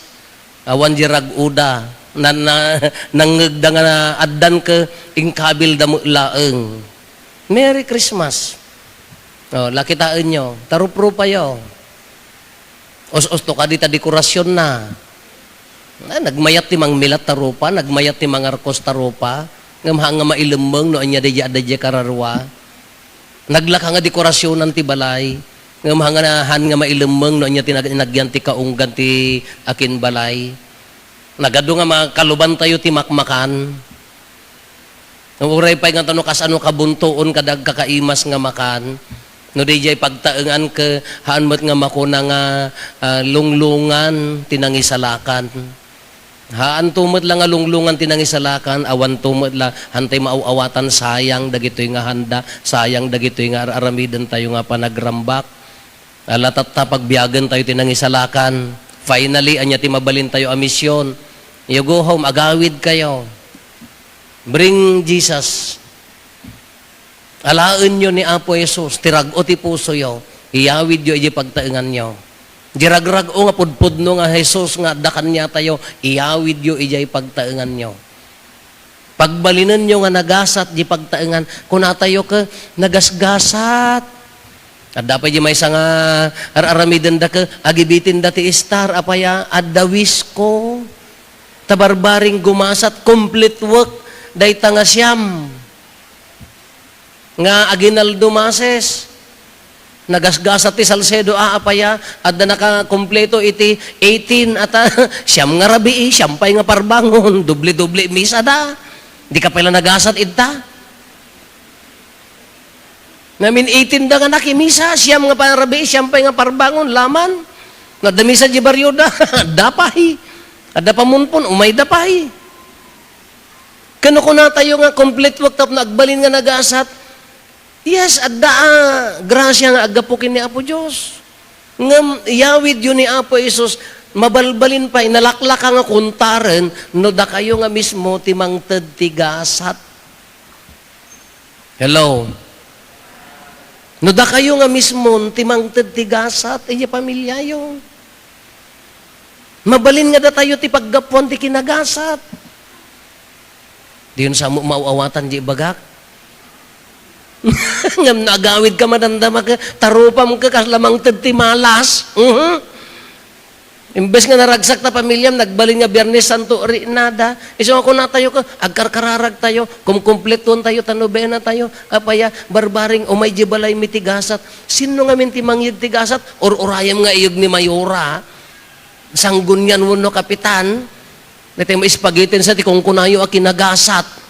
Awan di rag-oda. Na, na, nangngegda nga addan ket inkabilda met laeng. Merry Christmas. Oh, la kitaenyo, ta ruprupayo. Us-usto kadi ta dekorasionna. Ah, nagmayat ti mangmilat ta rupa, nagmayat ti mangarkos ta rupa, ngem haan nga mailemmeng no ania daydiay adda diay kararua. Naglaka nga dekorasionan ti balay, ngem haan nga, haan nga mailemmeng no ania ti nag-, nagyan ti kaunggan ti akinbalay. Nagadu nga makalubantayo ti makmakan. Uray pay nga ta no kasano kabuntoon kada agkakaimas nga makan, no diay pagtaengan ket haan met nga makuna nga, ah, lunglungan ti nangisalakan. Haanto met la nga lunglungan ti nangisalakan, awanto met la, hantay maaw-awatan, sayang dagitoy nga handa, sayang dagitoy nga ar-aramidentayo nga panagrambak. Ala, tatta, pagbiagentayo ti nangisalakan. Finally, ania ti mabalintayo a mision? You go home, agawidkayo. Bring Jesus. Alaenyo ni Apo Jesus, ti rag-o ti pusoyo, iyawidyo idiay pagtaenganyo. Di ragrag-o nga pudpudno nga Jesus nga adda kaniatayo, iyawidyo idiay pagtaenganyo. Pagbalinenyo nga nagasat di pagtaengan, kunatayo ket nagasgasat. Adda pay di maysa nga ar-aramidenda ket agibitenda ti star, apay a, adda wisko. Ta barbaring gumasat, complete work, dayta nga siam. Nga aginaldo mases. Nagasgasat ti Salcedo, a, apay a, adda nakakompleto iti eighteen, ata, siam nga rabii, siam pay nga parbangon, doble-doble misa da. Di ka pay la nagasat ita. Namin eighteen da nga nakimisa, siam nga pa-, rabii, siam pay nga parbangon, laman. Nadda misa di baryo da, adda pay. Adda pamunpon, umay da pay. Kano kunatayo nga complete work tapno agbalin nga nagasat? Yes, adda a grasya nga aggapu ken ni Apo Dios. Ngem iyawidyo ni Apo Jesus, mabalbalin pay, nalaklaka nga kuntaren no dakayo nga mismo ti mangted ti gasat. Hello? No dakayo nga mismo ti mangted ti gasat, idiay pamiliayo. Mabalin nga datayo ti paggapuan ti kinagasat. Diyon sa mo maaw-awatan di ibagak. Ngem no agawid ka, madamdama ka, tarupam ka, kasla mangted ti malas. Mhm. Imbes nga naragsak ta pamilyam, nagbalin nga Biyernes Santo rinada. Isu nga kunatayo ket, agkarkararagtayo, kumkumpletoentayo ta nobenatayo. Apay a, barbareng, umay diay balaymi ti gasat. Sinno ngamin ti mangyeg ti gasat? Ur-urayem nga iyeg ni Mayora. Sanggunian wenno kapitan. Daytoy maispaghetten sa ti kunkunayo a kinagasat.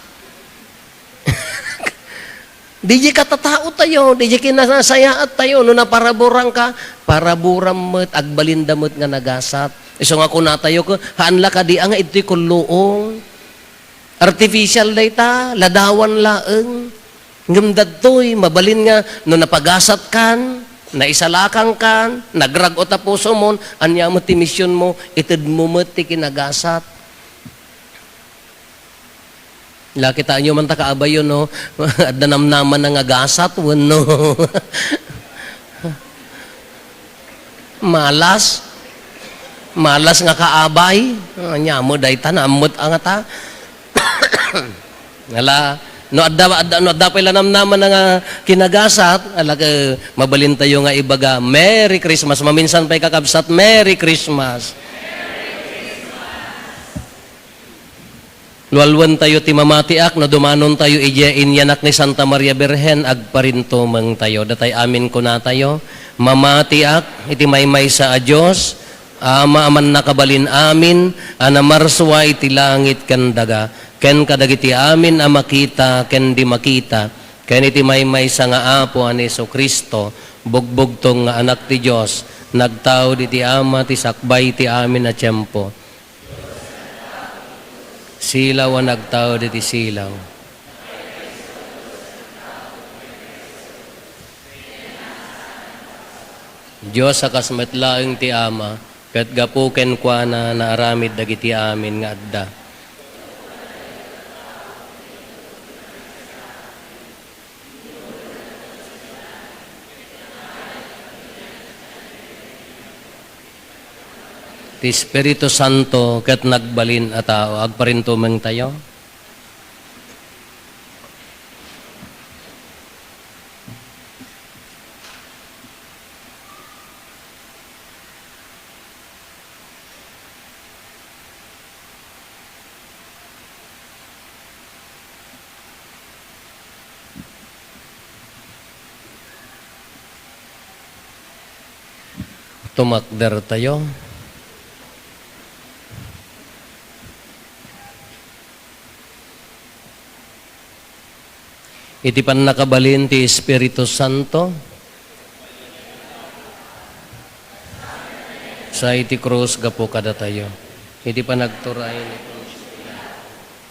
Diay katataotayo, diay kinasayaattayo, no naparaburanka, paraburam met, agbalinda met nga nagasat. Isu nga kunatayo, ket, haan la kadi a nga idtoy kulluong. Artificial dayta, ladawan laeng. Ngem daytoy, mabalin nga no napagasatkan, naisalakangkan, nagrag-o ta pusomon, ania met ti misionmo, itedmo met ti kinagasat. La, kitaenyo man ta kaabayyo, no? Adda namnamana nga gasat, wenno malas. Malas nga kaabay. Ania met dayta, naammet a ngata. Ala, no adda, adda, no adda pay la namnamana nga kinagasat, ala, ket mabalintayo nga ibaga, "Merry Christmas." Maminsan pay, kakabsat, "Merry Christmas." Lualuentayo ti mamatiak no dumanontayo idiay inyanak ni Santa Maria Birhen, agparintumengtayo. Datay amin kunatayo, "Mamatiak iti maymaysa a Dios, Ama a mannakabalin amin, a namarsua iti langit ken daga, ken kadagiti amin a makita ken di makita, ken iti maymaysa nga Apo a ni Jesu-Cristo, bugbugtong nga Anak ti Dios, nagtaud iti Ama ti sakbay ti amin a tiempo." Silaw a nagtaud iti silaw. Dios a kas met laeng ti Ama, ket gapu kenkuana naaramid dagiti amin nga adda. Ti Espiritu Santo ket nagbalin a tao. Agparintumengtayo. Tumakdertayo. Iti pannakabalin ti Espiritu Santo, sa iti krus gapu kadatayo. Iti panagturay ni Poncio Pilato,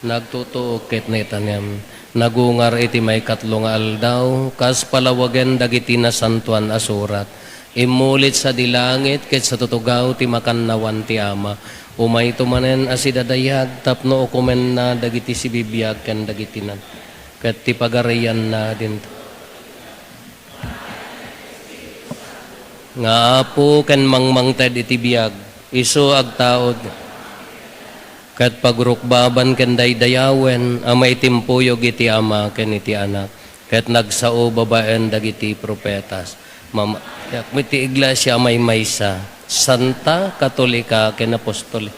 nagtutuok ket naitanem. Nagungar iti maikatlo nga aldaw, kas palawagen dagiti Nasantoan a Surat. Immulit sadi langit ket sa tutugaw ti makannawan ti Ama. Umayto manen a sidadayag tapno ukomenna dagiti sibibiag ken dagiti nan-, ket ti pagarianna dinto. Nga Apo ken mangmangted iti biag, isu agtaud ket pagrukbaban ken daydayawen a maitimpuyog iti Ama ken iti Anak, ket nagsao babaen dagiti profetas. Mamatiak met ti iglesia a maymaysa, santa, katolika, ken apostolik.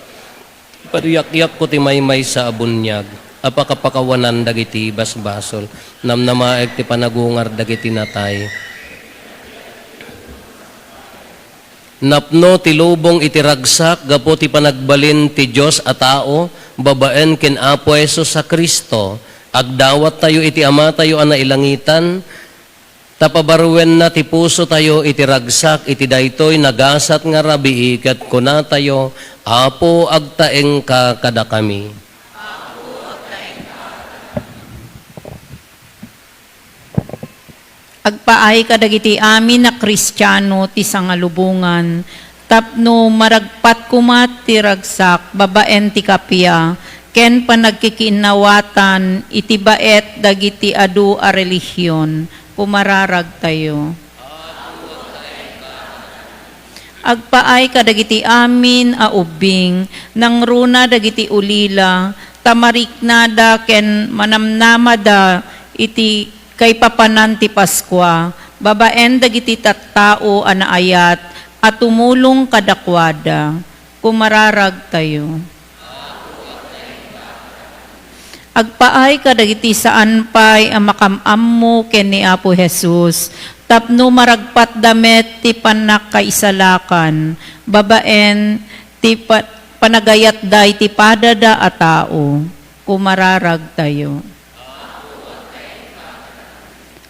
Pariakyakko ti maymaysa a buniag a pakapakawanan dagiti basbasol. Namnamaek ti panagungar dagiti natay. Napno ti lubong iti ragsak gapu ti panagbalin ti Dios a tao babaen ken Apo Jesus a Cristo. Agdawattayo iti Amatayo a nailangitan, ta pabaruenna ti pusotayo iti ragsak iti daytoy nagasat nga rabii ket kunatayo, "Apo, agtaengka kadakami." Agpaay kadagiti amin a Kristiano ti sangalubongan tapno maragpat koma ti ragsak babaen ti kappia ken panagkikinnawatan iti baet dagiti adu a relihion. Pumararagtayo. Agpaay kadagiti amin a ubbing, nangruna dagiti ulila, ta mariknada ken manamnamada iti kaipapanan ti Paskua, babaen dagiti tattao a naayat a tumulong kadakuada. Kumararagtayo. Agpaay kadagiti saan pay a makam-ammo ken ni Apo Jesus tapno maragpatda met ti pannakaisalakan babaen ti pa-, panagayatda iti padada a tao. Kumararagtayo.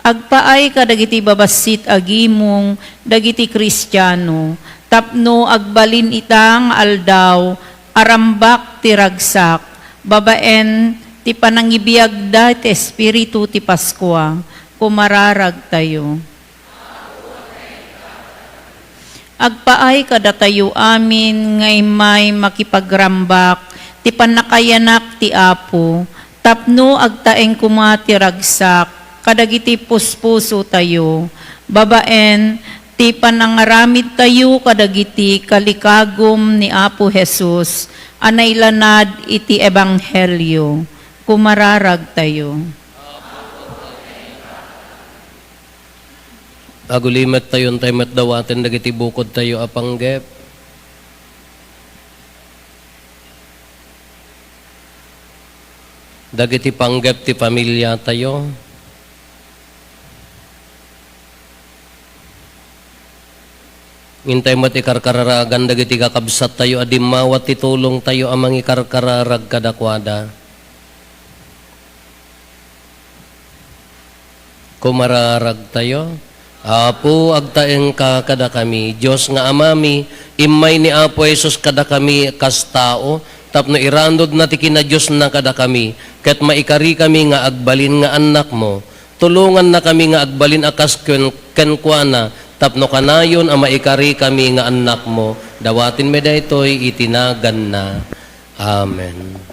Agpaay kadagiti babassit a gimong dagiti Kristiano tapno agbalin ita nga aldaw a rambak ti ragsak babaen ti panangibiagda ti Espiritu ti Paskua. Kumararagtayo. Agpaay kadatayo amin nga immay makipagrambak ti pannakayanak ti Apo, tapno agtaeng koma ti ragsak kadagiti puspusotayo, babaen ti panangaramidtayo kadagiti kalikagum ni Apo Jesus a nailanad iti ebanghelio. Kumararagtayo. Agulimettayo, intay met dawaten dagiti bukodtayo a panggep. Dagiti panggep ti pamiliatayo. Intay met ikarkararagan dagiti kakabsattayo a dimmawa ti tulongtayo a mangikarkararag kadakuada. Kumararagtayo. Apo, agtaengka kadakami. Dios nga Amami, immay ni Apo Jesus kadakami kas tao, tapno iranudna ti kinadiosna kadakami, ket maikarikami nga agbalin nga annakmo. Tulongannakami nga agbalin a kas ken-, kenkuana, tapno kanayon a maikarikami nga annakmo. Dawatenmi daytoy iti naganna. Amen.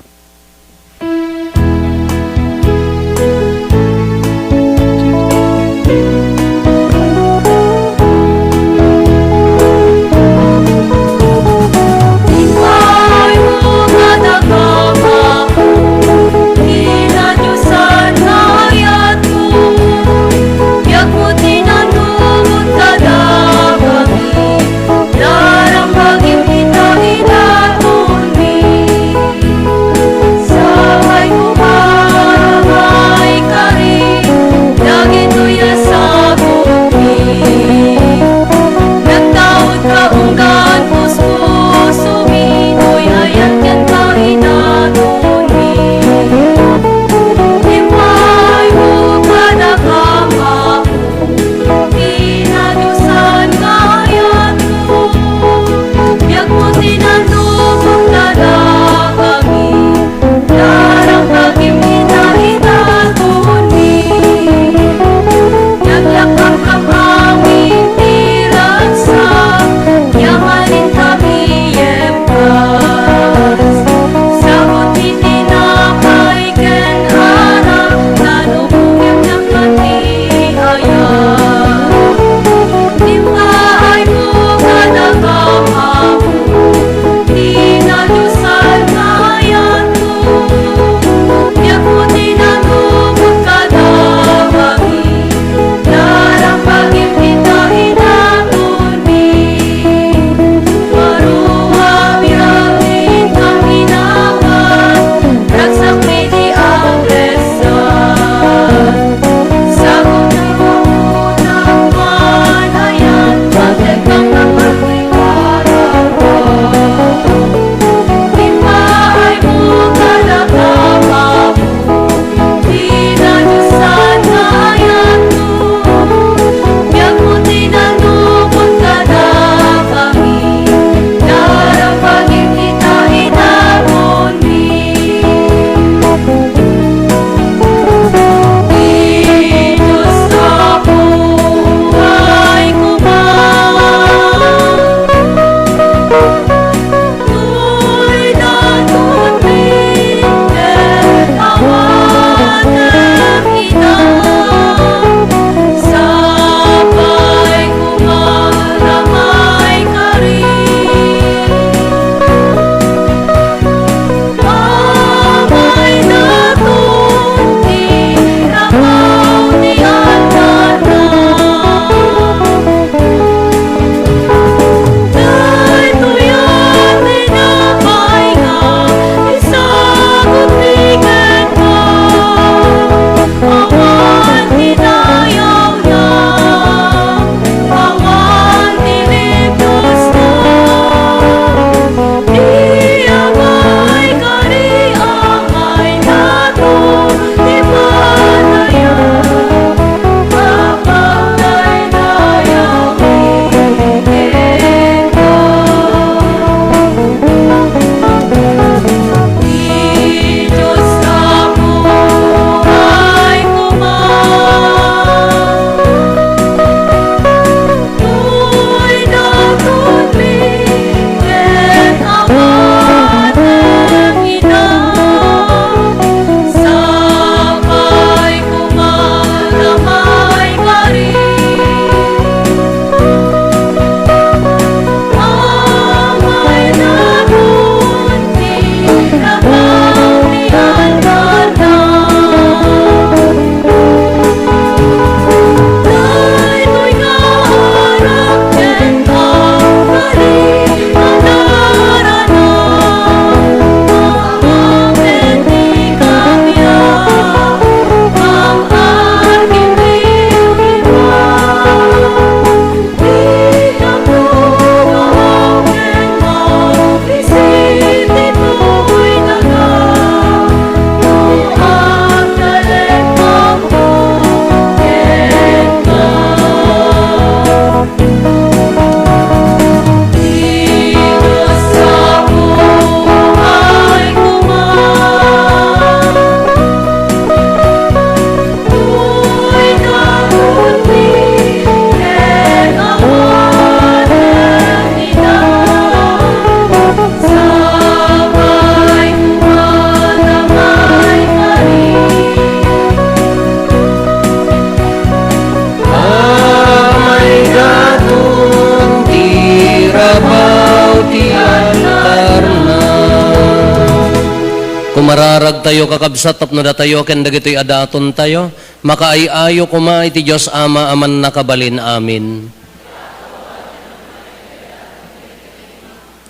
Kararagtayo, kakabsat, tapno datayo ken dagitoy a datontayo, makaay-ayo koma iti Dios Ama a Mannakabalin. Amen.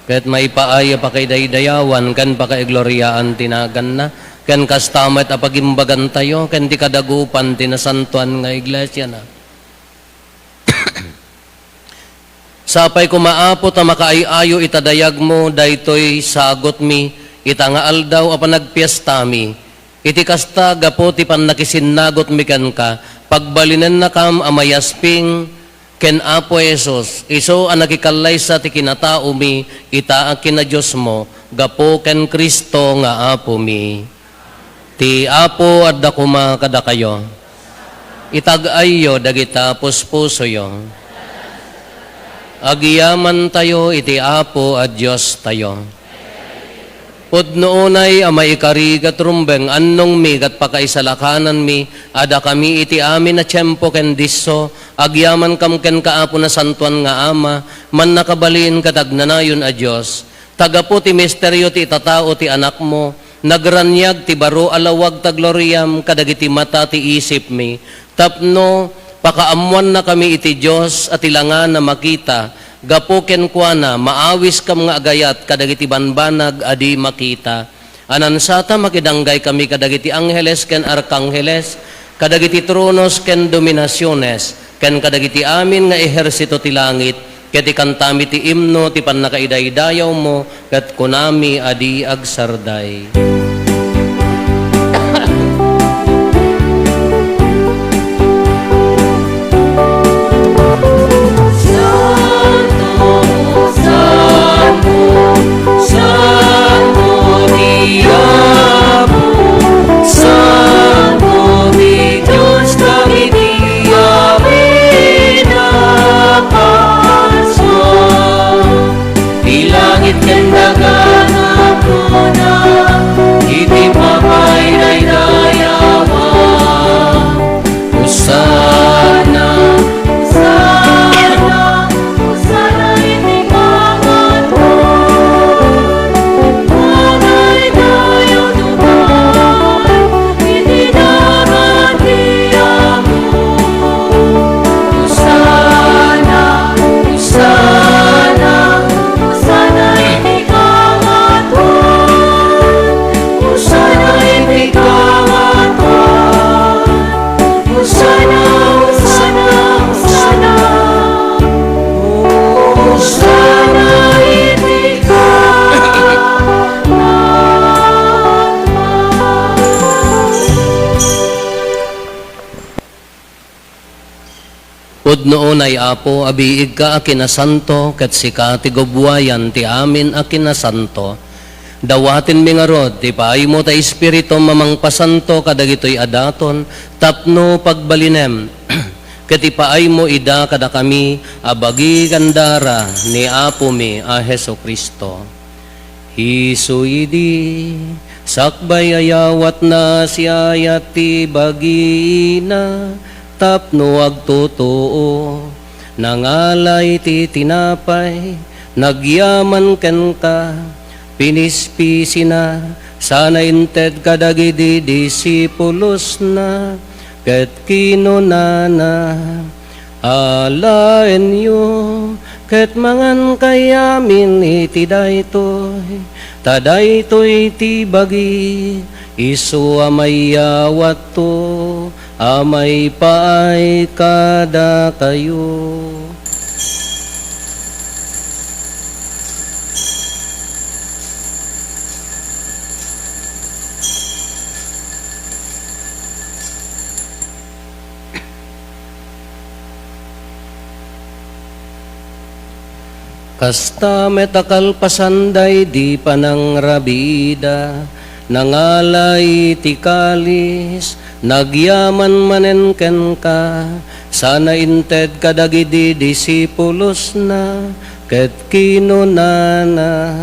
Ket maipaay a pakaidaydayawan ken pakaigloriaan ti naganna, ken kasta met a pagimbagantayo ken ti kadagupan ti nasantoan nga iglesiana. Sapay koma, Apo, ta makaay-ayo ita dayagmo daytoy sagutmi ita nga aldaw a panagpiestami. Iti kasta, gapu ti pannakisinnagutmi kenka, pagbalinennakam a mayasping ken Apo Jesus, isu a nakikallaysa ti kinataomi ita a kinadiosmo, gapu ken Cristo nga Apomi. Ti Apo adda koma kadakayo. Itag-ayyo dagita puspusoyo. Agyamantayo iti Apo a Diostayo. Pudno unay a maikari ket rumbeng, annongmi ket pakaisalakananmi a dakami iti amin a tiempo ken disso, agyamankam kenka, Apo, Nasantoan nga Ama, Mannakabalin ket Agnanayon a Dios. Ta gapu ti misterio ti itatao ti Anakmo, nagraniag ti baro a lawag ta gloriam kadagiti mata ti isipmi, tapno pakaammoannakami iti Dios a ti langana makita, gapu kenkuana, maawiskam nga agayat kadagiti banbanag a di makita. Anansata, makidanggay kami kadagiti angheles ken arkangheles, kadagiti tronos ken dominasiones, ken kadagiti amin nga ehersito ti langit, ket ikantami ti imno ti pannakaidaydayawmo, ket kunami a di agsarday. Santo, santo, santo ti Apo, santo ti Dios dagiti amin a bansa. Ti langit ken daga napnona iti pakaidaydayawan. Hosanna, Hosanna, Hosanna iti kangatoan. Pagaydayaw iti dangan ti Apo. Hosanna, Hosanna, Hosanna iti kangatoan. Hosanna iti kangatoan. Hosanna, Hosanna, Hosanna. Hosanna iti kangatoan. Pudno unay, Apo, a biigka a kinasanto, ket sika ti gubbuayan ti amin a kinasanto. Dawatenmi ngarud ti paaymo ta Espiritum a mangpasanto kadagitoy a daton tapno pagbalinem, ket ipaaymo ida kadakami a bagi ken dara ni Apomi a Jesu-Cristo. Isu idi, sakbay a yawatna, siayat ti bagina tapno agtutuo. Nangala iti tinapay, nagyaman kenka, pinispisina, sana inted kadagidi disipulosna, ket kinunana, Alaenyo, ket mangankayamin iti daytoy, ta daytoy ti bagi, isu a mayawatto a maipaay kadakayo. Kasta met a kalpasan daydi panangrabiida, nangala iti kalis, nagyaman manen kenka, sana inted kadagidi disipulosna, ket kinunana,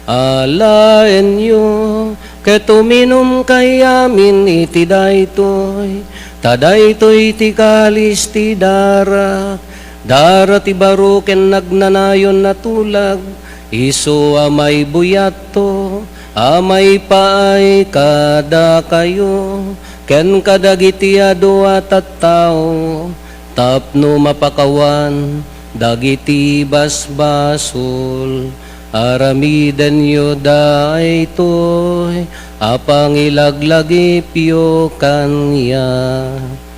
Alaenyo, ket uminumkayamin iti daytoy, ta daytoy ti kalis ti darak, dara ti baro ken nagnanayon a tulag, isu a maibuyatto a maipaay kadakayo ken kadagiti adu a tattao tapno mapakawan dagiti basbasol. Aramidenyo daytoy a pangilaglagipyo kaniak.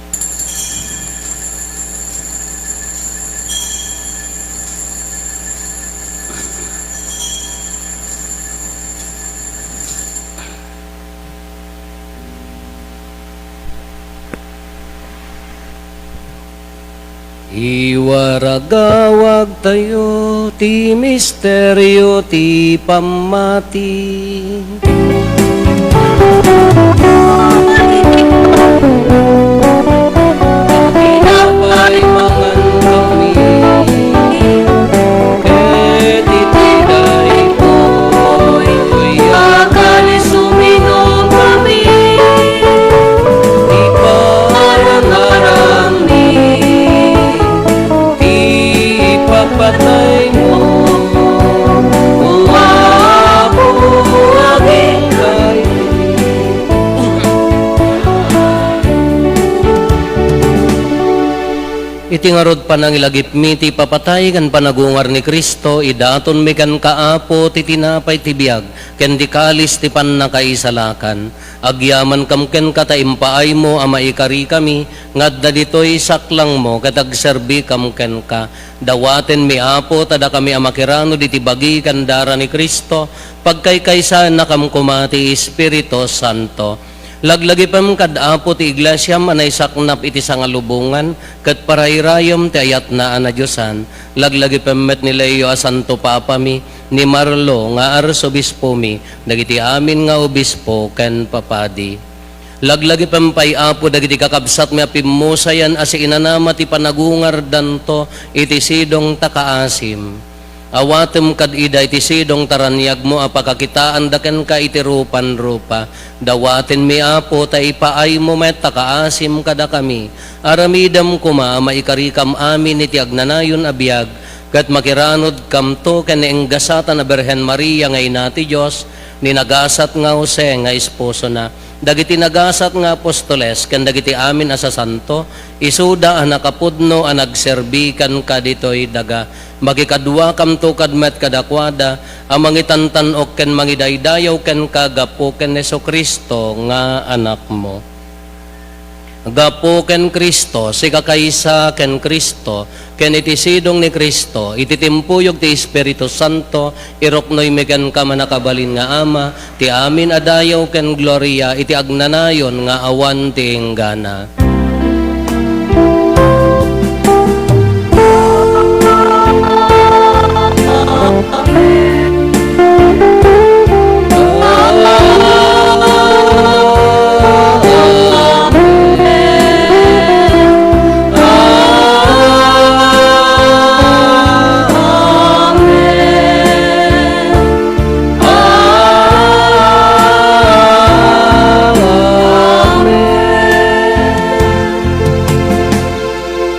Iwaragawagtayo ti misterio ti pammati. Tinapay mangan kami, ket iti daytoy a kalis uminom kami, iparangarangmi ti ipapataymo, O Apo, aginggayo. Iti ngarud panangilagipmi ti ipapatay ken panagungar ni Cristo, idatonmi kenka, Apo, ti tinapay ti biag ken ti kalis ti pannakaisalakan. Agyamankam kenka ta impaaymo a maikarikami nga adda ditoy saklangmo ket agserbikam kenka. Dawatenmi, Apo, ta dakami a makiranod iti bagi ken dara ni Cristo, pagkaykaysaennakam koma ti Espiritu Santo. Laglagipem kad Apo ti Iglesiam a naisaknap iti sangalubongan ket parairayem ti ayatna a nadiosan. Laglagipem met ni Leo a Santo Papami, ni Marlo nga Arsobispomi, dagiti amin nga obispo ken papadi. Laglagipem pay, Apo, dagiti kakabsatmi a pimmusayan a siinanama ti panagungardanto iti sidong ta kaasim. Awatem kad ida iti sidong ta raniagmo a pakakitaanda kenka iti rupan-rupa. Dawatenmi, Apo, ta ipaaymo met ta kaasim kadakami. Aramidem koma a maikarikam amin iti agnanayon a biag, ket makiranodkamto ken ni enggasatan a Birhen Maria nga Ina ti Dios, ni nagasat nga Jose nga esposona, dagiti nagasat nga apostoles, ken dagiti amin a sasanto, isuda a nakapudno a nagserbi kenka ditoy daga. Makikaduakamto kad met kadakuada a mangitantan-ok ken mangidaydayaw kenka gapu ken Jesu-Cristo nga Anakmo. Gapu ken Cristo, sikakaysa ken Cristo, ken iti sidong ni Cristo, iti timpuyog ti Espiritu Santo, iruknoymi kenka, mannakabalin nga Ama, ti amin a dayaw ken gloria iti agnanayon nga awan ti inggana.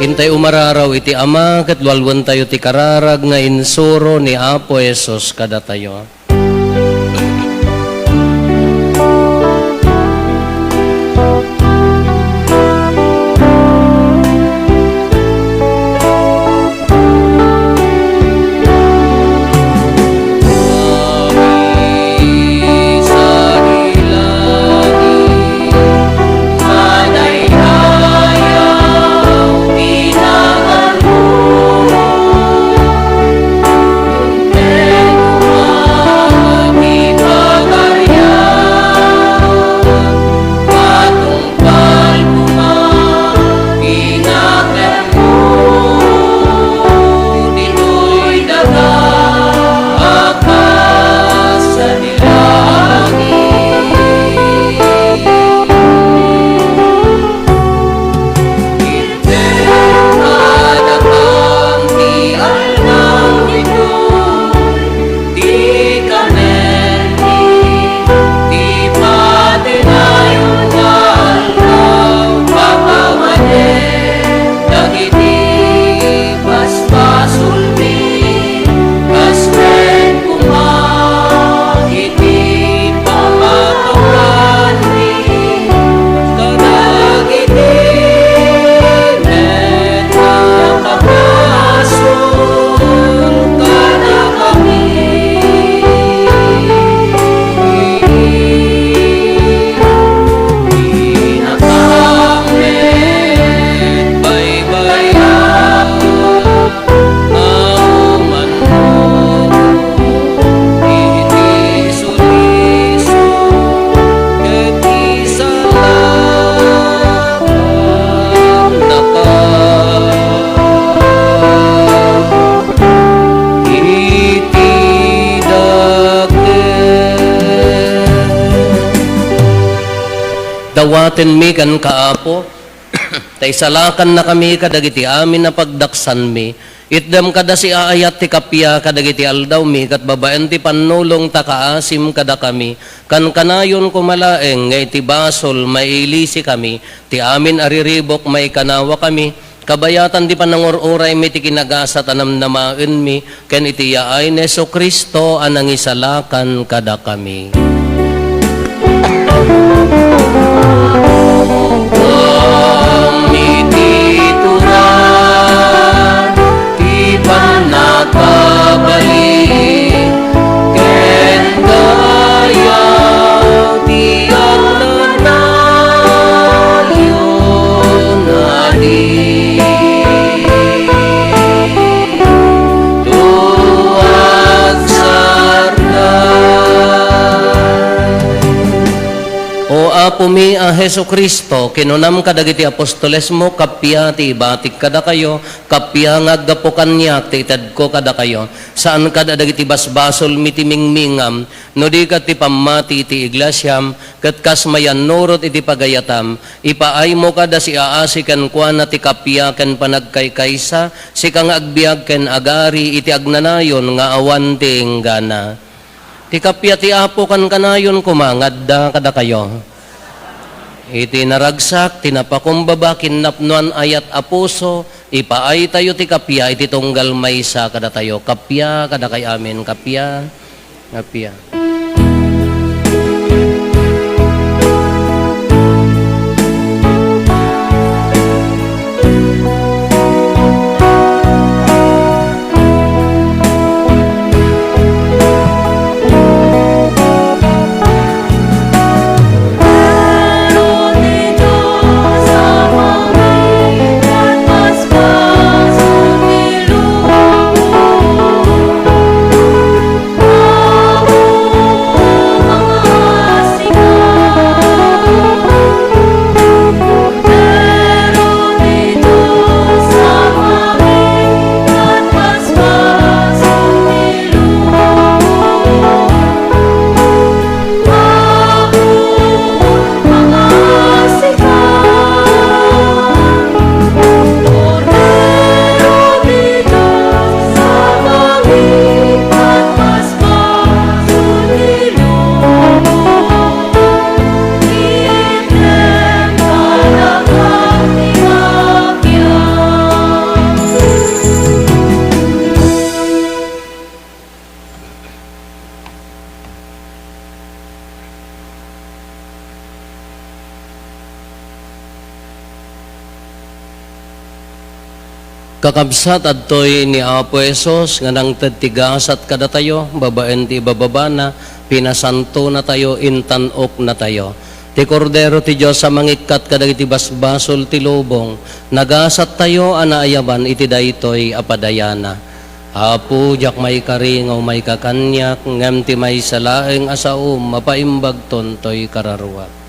Intay umararaw iti Ama, ket lualuentayo ti kararag nga insuro ni Apo Jesus kadatayo. Awatenmi kenka, Apo, ta isalakannakami kadagiti amin a pagdaksanmi. Itdem kada siaayat ti kappia kadagiti aldawmi, ket babaen ti pannulong ta kaasim kadakami. Kankanayon koma laeng nga iti basol, mailisikami. Ti amin a riribuk, maikanawakami. Kabayatan ti panangur-uraymi ti kinagasat a namnamaenmi, ken iti yaay ni Jesu-Cristo a nangisalakan kadakami. Iti turan ti pannakabalin ken dayaw ti agnanayon a di to agsarday. O Apomi a Jesu-Cristo, kinunam kadagiti apostolesmo, kappia ti ibatik kadakayo, kappia nga aggapu kaniak ti itedko kadakayo. Saan kad a dagiti basbasolmi ti mingmingam, no di ket ti pammati iti iglesiam, ket kas mayannurot iti pagayatam, ipaaymo kad a siaasi kenkuana ti kappia ken panagkaykaysa, sika nga agbiag ken agari iti agnanayon nga awan ti inggana. Ti kappia ti Apo kankanayon koma nga adda kadakayo. Iti naragsak, ti napakumbaba, kinnapnoan, ayat a puso, ipaaytayo ti kappia iti tunggal maysa kadatayo. Kappia kadakay amin, kappia, kappia. Kakabsat, adtoy ni Apo Jesus nga nangted ti gasat kadatayo babaen ti ibababana, pinasantonatayo, intan-oknatayo. Ti Kordero ti Dios a mangikkat kadagiti basbasol ti lubong, nagasattayo a naayaban iti daytoy a padayana. Apo, diak maikari nga umayka kaniak, ngem ti maysa laeng a saom, mapaimbagton toy kararuak.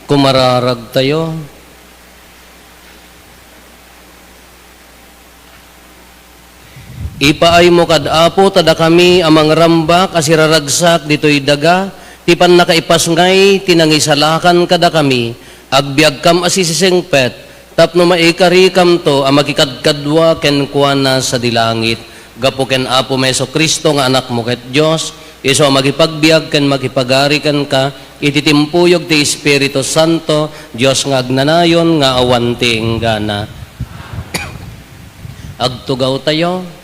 Kumararagtayo. Ipaaymo kad Apo ta dakami a mangrambak a siraragsak ditoy daga ti pannakaipasngay ti nangisalakan kadakami, agbiagkam a sisisingpet tapno maikarikamto a makikadkadua kenkuana sadi langit. Gapu ken Apo Jesu-Cristo nga Anakmo ket Dios, isu a makipagbiag ken makipagari kenka iti timpuyog ti Espiritu Santo, Dios nga agnanayon nga awan ti inggana. Agtugawtayo.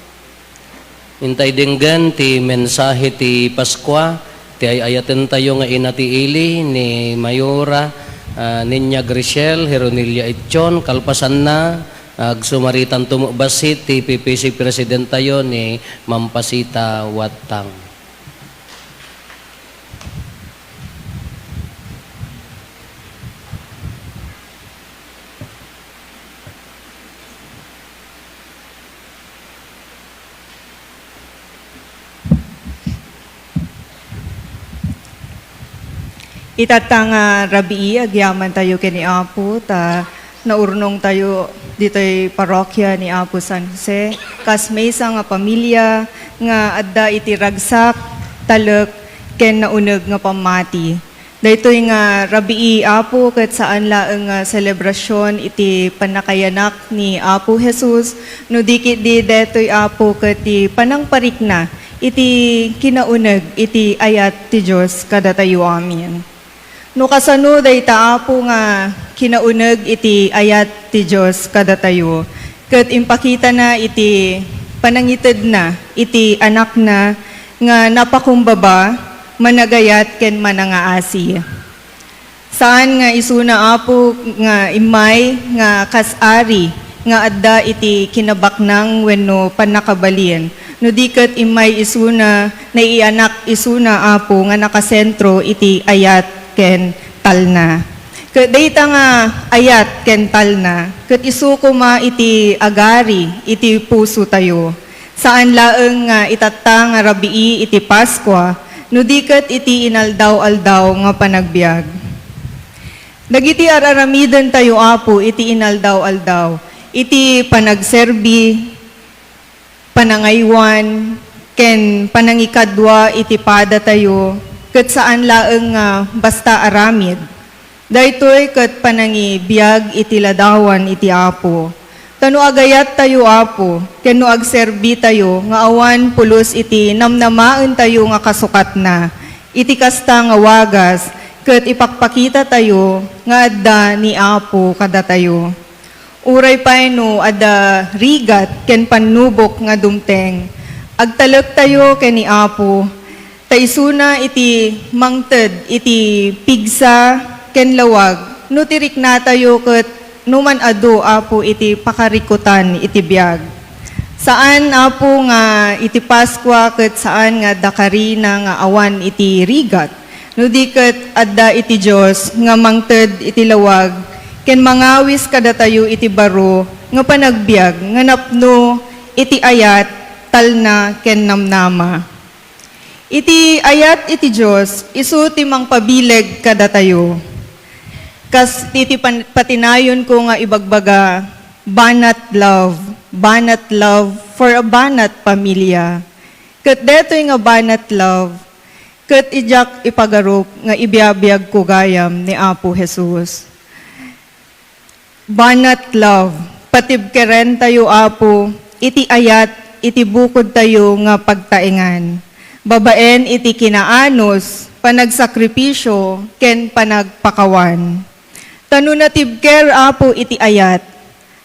Intay denggen ti mensahe ti Paskua, ti ay-ayatentayo nga inati ili ni Mayora, ah, Niña Griciel Heronilia Etchon. Kalpasanna, agsumaritan to met bassit ti P P C Presidentayo ni Ma'am Pasita Wattang. Itatta nga rabii, agyamantayo ken ni Apo ta naurnongtayo ditoy parokya ni Apo San Jose kas maysa nga pamilia nga adda iti ragsak, talek, ken nauneg nga pammati. Daytoy nga rabii, Apo, ket saan laeng nga selebrasion iti pannakayanak ni Apo Jesus, no di ketdi daytoy, Apo, ket ti panangparikna iti kinauneg iti ayat ti Dios kadatayo amin. No kasano dayta, Apo, nga kinauneg iti ayat ti Dios kadatayo, ket impakitana iti panangitedna iti Anakna nga napakumbaba, managayat, ken manangaasi. Saan nga isuna, Apo, nga immay nga kas ari nga adda iti kinabaknang wenno pannakabalin, no di ket immay isuna naianak isuna, Apo, nga nakasentro iti ayat ken talna. Ket dayta nga ayat ken talna, ket isu koma iti agari iti pusotayo. Saan laeng nga itatta nga rabii iti Paskua, no di ket iti inaldaw-aldaw nga panagbiag. Dagiti ar-aramidentayo, Apo, iti inaldaw-aldaw, iti panagserbi, panangaywan, ken panangikadua iti padatayo, ket saan laeng nga basta aramid. Daytoy ket panangibiag iti ladawan iti Apo. Ta no agayattayo, Apo, ken no agserbitayo nga awan pulos iti namnamaentayo nga kasukatna, iti kasta nga wagas, ket ipakpakitatayo nga adda ni Apo kadatayo. Uray pay no adda rigat ken pannubok nga dumteng, agtalektayo ken ni Apo, ta isuna iti mangted iti pigsa ken lawag no ti riknatayo ket no man adu, Apo, iti pakarikutan iti biag. Saan, Apo, nga iti Paskua ket saan nga adda karina nga awan iti rigat, no di ket adda iti Dios nga mangted iti lawag ken mangawis kadatayo iti baro nga panagbiag nga napno iti ayat, talna, ken namnama. Iti ayat iti Dios, isu ti mangpabileg kadatayo. Kas iti pan-, patinayonko nga ibagbaga, banat love, banat love for a banat pamilya. Ket detoy nga banat love, ket idiak ipagarup nga ibiabiagko gayam ni Apo Jesus. Banat love, patibkerentayo, Apo, iti ayat iti bukodtayo nga pagtaengan, babaen iti kinaanus, panagsakripisio, ken panagpakawan. Ta no natibker, Apo, iti ayat,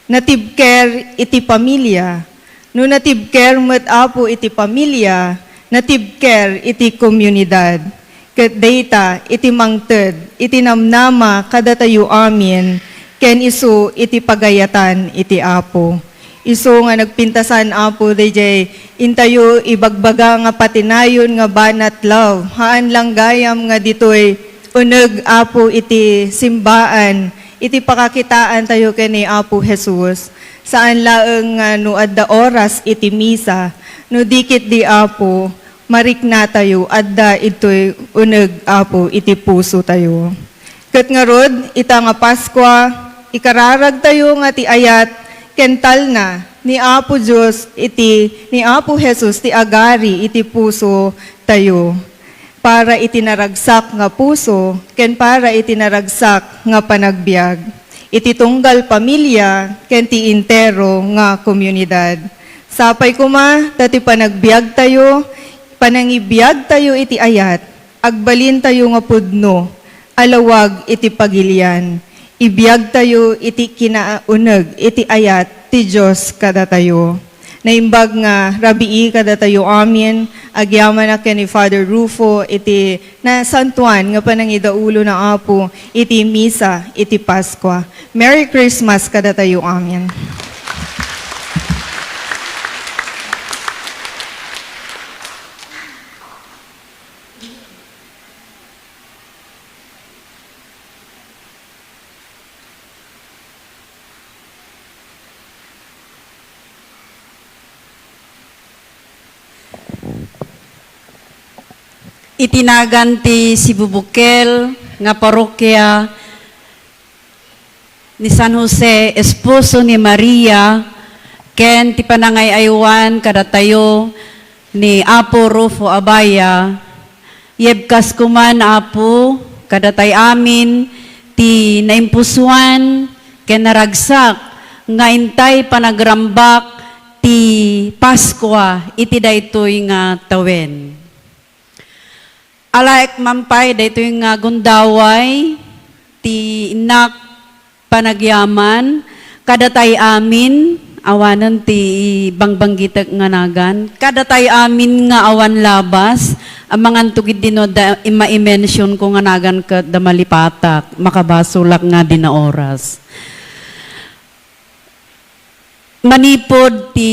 natibker iti pamilya. No natibker met, Apo, iti pamilya, natibker iti komunidad. Ket dayta iti mangted iti namnama kadatayo amin, ken isu iti pagayatan iti Apo. Isu nga nagpintasan, Apo, daydiay intayo ibagbaga nga patinayon nga banat love. Haan lang gayam nga ditoy uneg, Apo, iti simbaan, iti pakakitaantayo ken ni Apo Jesus. Saan laeng nga no adda oras iti misa, no di ketdi, Apo, mariknatayo, adda ditoy uneg, Apo, iti pusotayo. Ket ngarud, ita nga Paskua, ikararagtayo nga ti ayat ken talna ni Apo Dios iti ni Apo Jesus ti agari iti puso tayo, para iti naragsak nga puso ken para iti naragsak nga panagbiag, iti tunggal pamilia ken ti entero nga komunidad. Sapay koma ta ti panagbiagtayo, panangibiagtayo iti ayat, agbalintayo nga pudno a lawag iti pagilian. Ibiagtayo iti kinauneg iti ayat ti Dios kadatayo. Naimbag nga rabii kadatayo amin, agyamanak ken ni Father Rufo iti nasantuan nga panangidaulo na Apo iti misa iti Paskua. Merry Christmas kadatayo amin. Iti nagan ti sibubukel nga parokya ni San Jose, esposo ni Maria, ken ti panangay-aywan kadatayo ni Apo Rufo Abaya, yebkas koma, Apo, kadatay amin ti naimpusoan ken naragsak nga intay panagrambak ti Paskua iti daytoy nga tawen. Alaek man pay daytoy nga gundaway ti innak panagyaman, kadatay amin, awanen ti bangbanggitek nga nagan, kadatay amin nga awan labas, amangan to gid dino da, ma-mention ko nga nagan ket da malipatak, makabasolak nga di na oras. Manipud ti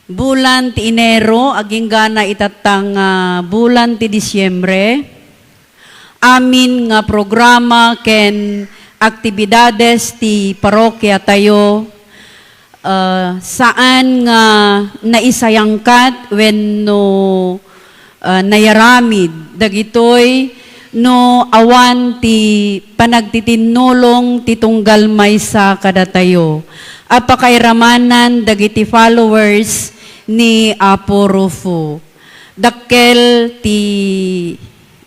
bulan ti Enero, aginggana itatta nga bulan ti Disiembre, amin nga programa ken aktibidades ti parokya tayo, ah, saan nga naisayangkat wenno, ah, nayaramid dagitoy no awan ti panagtitinnulong ti tunggal maysa kadatayo a pakairamanan dagiti followers ni Apo Rufo. Dakkel ti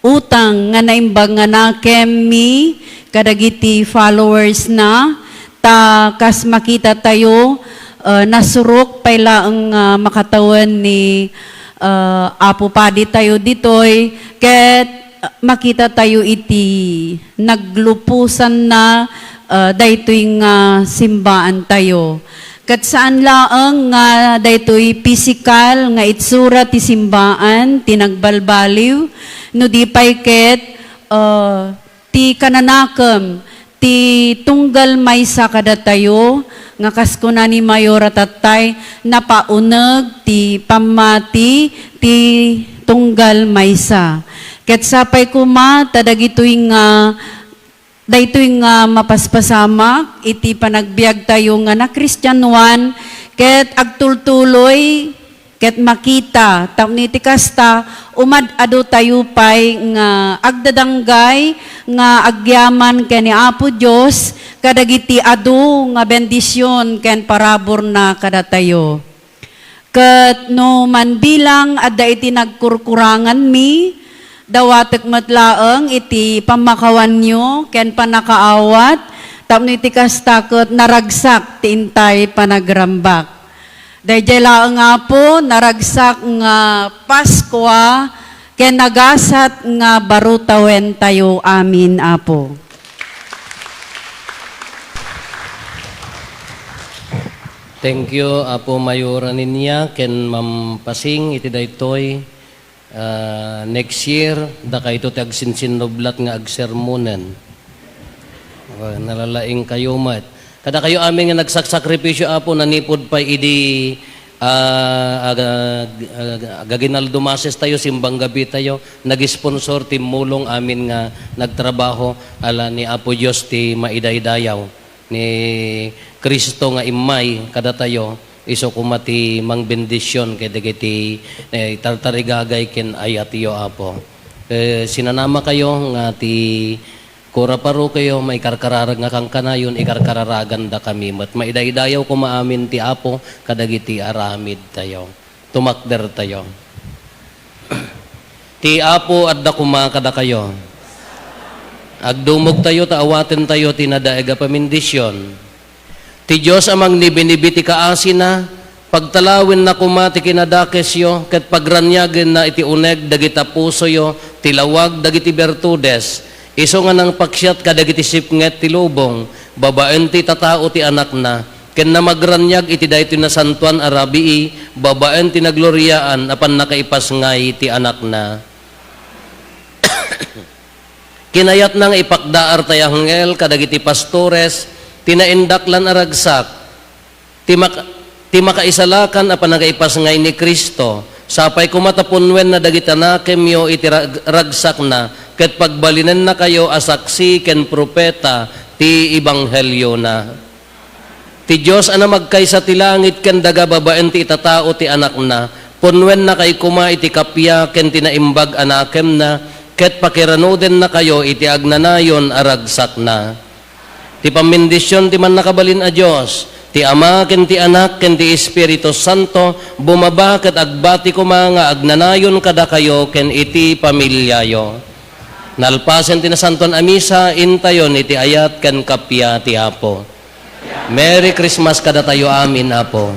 utang nga naimbag nga nakemmi kadagiti followers na, ta kas makitatayo, eh, nasurok pay laeng nga makatawen ni, eh, Apo Padi tayo ditoy, ket, eh, makitatayo iti nagluposanna, eh, daytoy nga simbaan tayo. Ket saan laeng nga daytoy pisikal nga itsura ti simbaan ti nagbalbaliw, no di pay ket, eh, ti kananakem ti tunggal maysa kadatayo, nga kas kuna ni Mayor a tattay, napauneg ti pammati ti tunggal maysa. Ket sapay koma ta dagitoy nga, daytoy nga mapaspasamak iti panagbiagtayo nga nakristianoan, ket agtultuloy ket makita, tapno iti kasta, umad-adu tayo pay nga agdadanggay nga agyaman ken ni Apo Dios kadagiti adu nga bendision ken paraburna kadatayo. Ket no manbilang adda iti nagkurkuranganmi, dawatek met laeng iti pammakawanyo ken pannakaawat, tapno iti kasta ket naragsak ti intay panagrambak. Daydiay laeng, Apo, naragsak nga Paskua ken nagasat nga baro tawentayo amin, Apo. Thank you, Apo Mayor Aninia, ken Ma'am Pasing, iti daytoy. Ah, next year, dakayto ti agsinsinnublat nga agsermonen. Ah, nalalaing kayo met. Kadakayo amin nga nagsaksakripisyo, Apo, nanipud pay idi, ah, aga-, aga-, agaginaldo mases tayo, simbang gabi tayo, nag-sponsor, timmulong amin nga nagtrabaho, ala ni Apo Dios ti maidaydayaw, ni Cristo nga immay kadatayo, isu koma ti mangbendision kadagiti, eh, tartarigagay ken ayatyo, Apo. Eh, sinanamakayo nga ti Kura parokyo, maikarkararag nga kankanayon, ikarkararagandakami met. Maidaydayaw koma amin ti Apo kadagiti aramidtayo. Tumakdertayo. Ti Apo adda koma kadakayo. Agdumogtayo ta awatentayo ti nadaig a pamindisyon. Ti Dios a mangnibinibi ti kaasina, pagtalawenna koma ti kinadakesyo, ket pagraniagenna iti uneg dagita pusoyo ti lawag dagiti bertudes, isu nga nangpaksiat kadagiti sipnget ti lubong, babaen ti itatao ti Anakna, ken namagraniag iti daytoy nasantoan a rabii, babaen ti nagloriaan a pannakaipasngay ti Anakna. Kinayatna nga ipakdaar tay anghel kadagiti pastores ti naindaklan a ragsak, ti mak-, ti makaisalakan a panangaipasngay ni Cristo. Sapay koma ta punnoenna dagiti nakemyo iti rag-, ragsakna, ket pagbalinennakayo a saksi ken profeta ti ebangheliona. Ti Dios a namagkaysa ti langit ken daga babaen ti itatao ti Anakna, punnoennakay koma iti kappia ken ti naimbag a nakemna, ket pakiranudennakayo iti agnanayon a ragsakna. Ti pammindision ti Mannakabalin a Dios, ti Ama ken ti Anak ken ti Espiritu Santo, bumaba ket agbati koma nga agnanayon kadakayo ken iti familiayo. Nalpasen ti Nasantoan a Misa, intayon iti ayat ken kappia ti Apo. Merry Christmas kadatayo amin, Apo.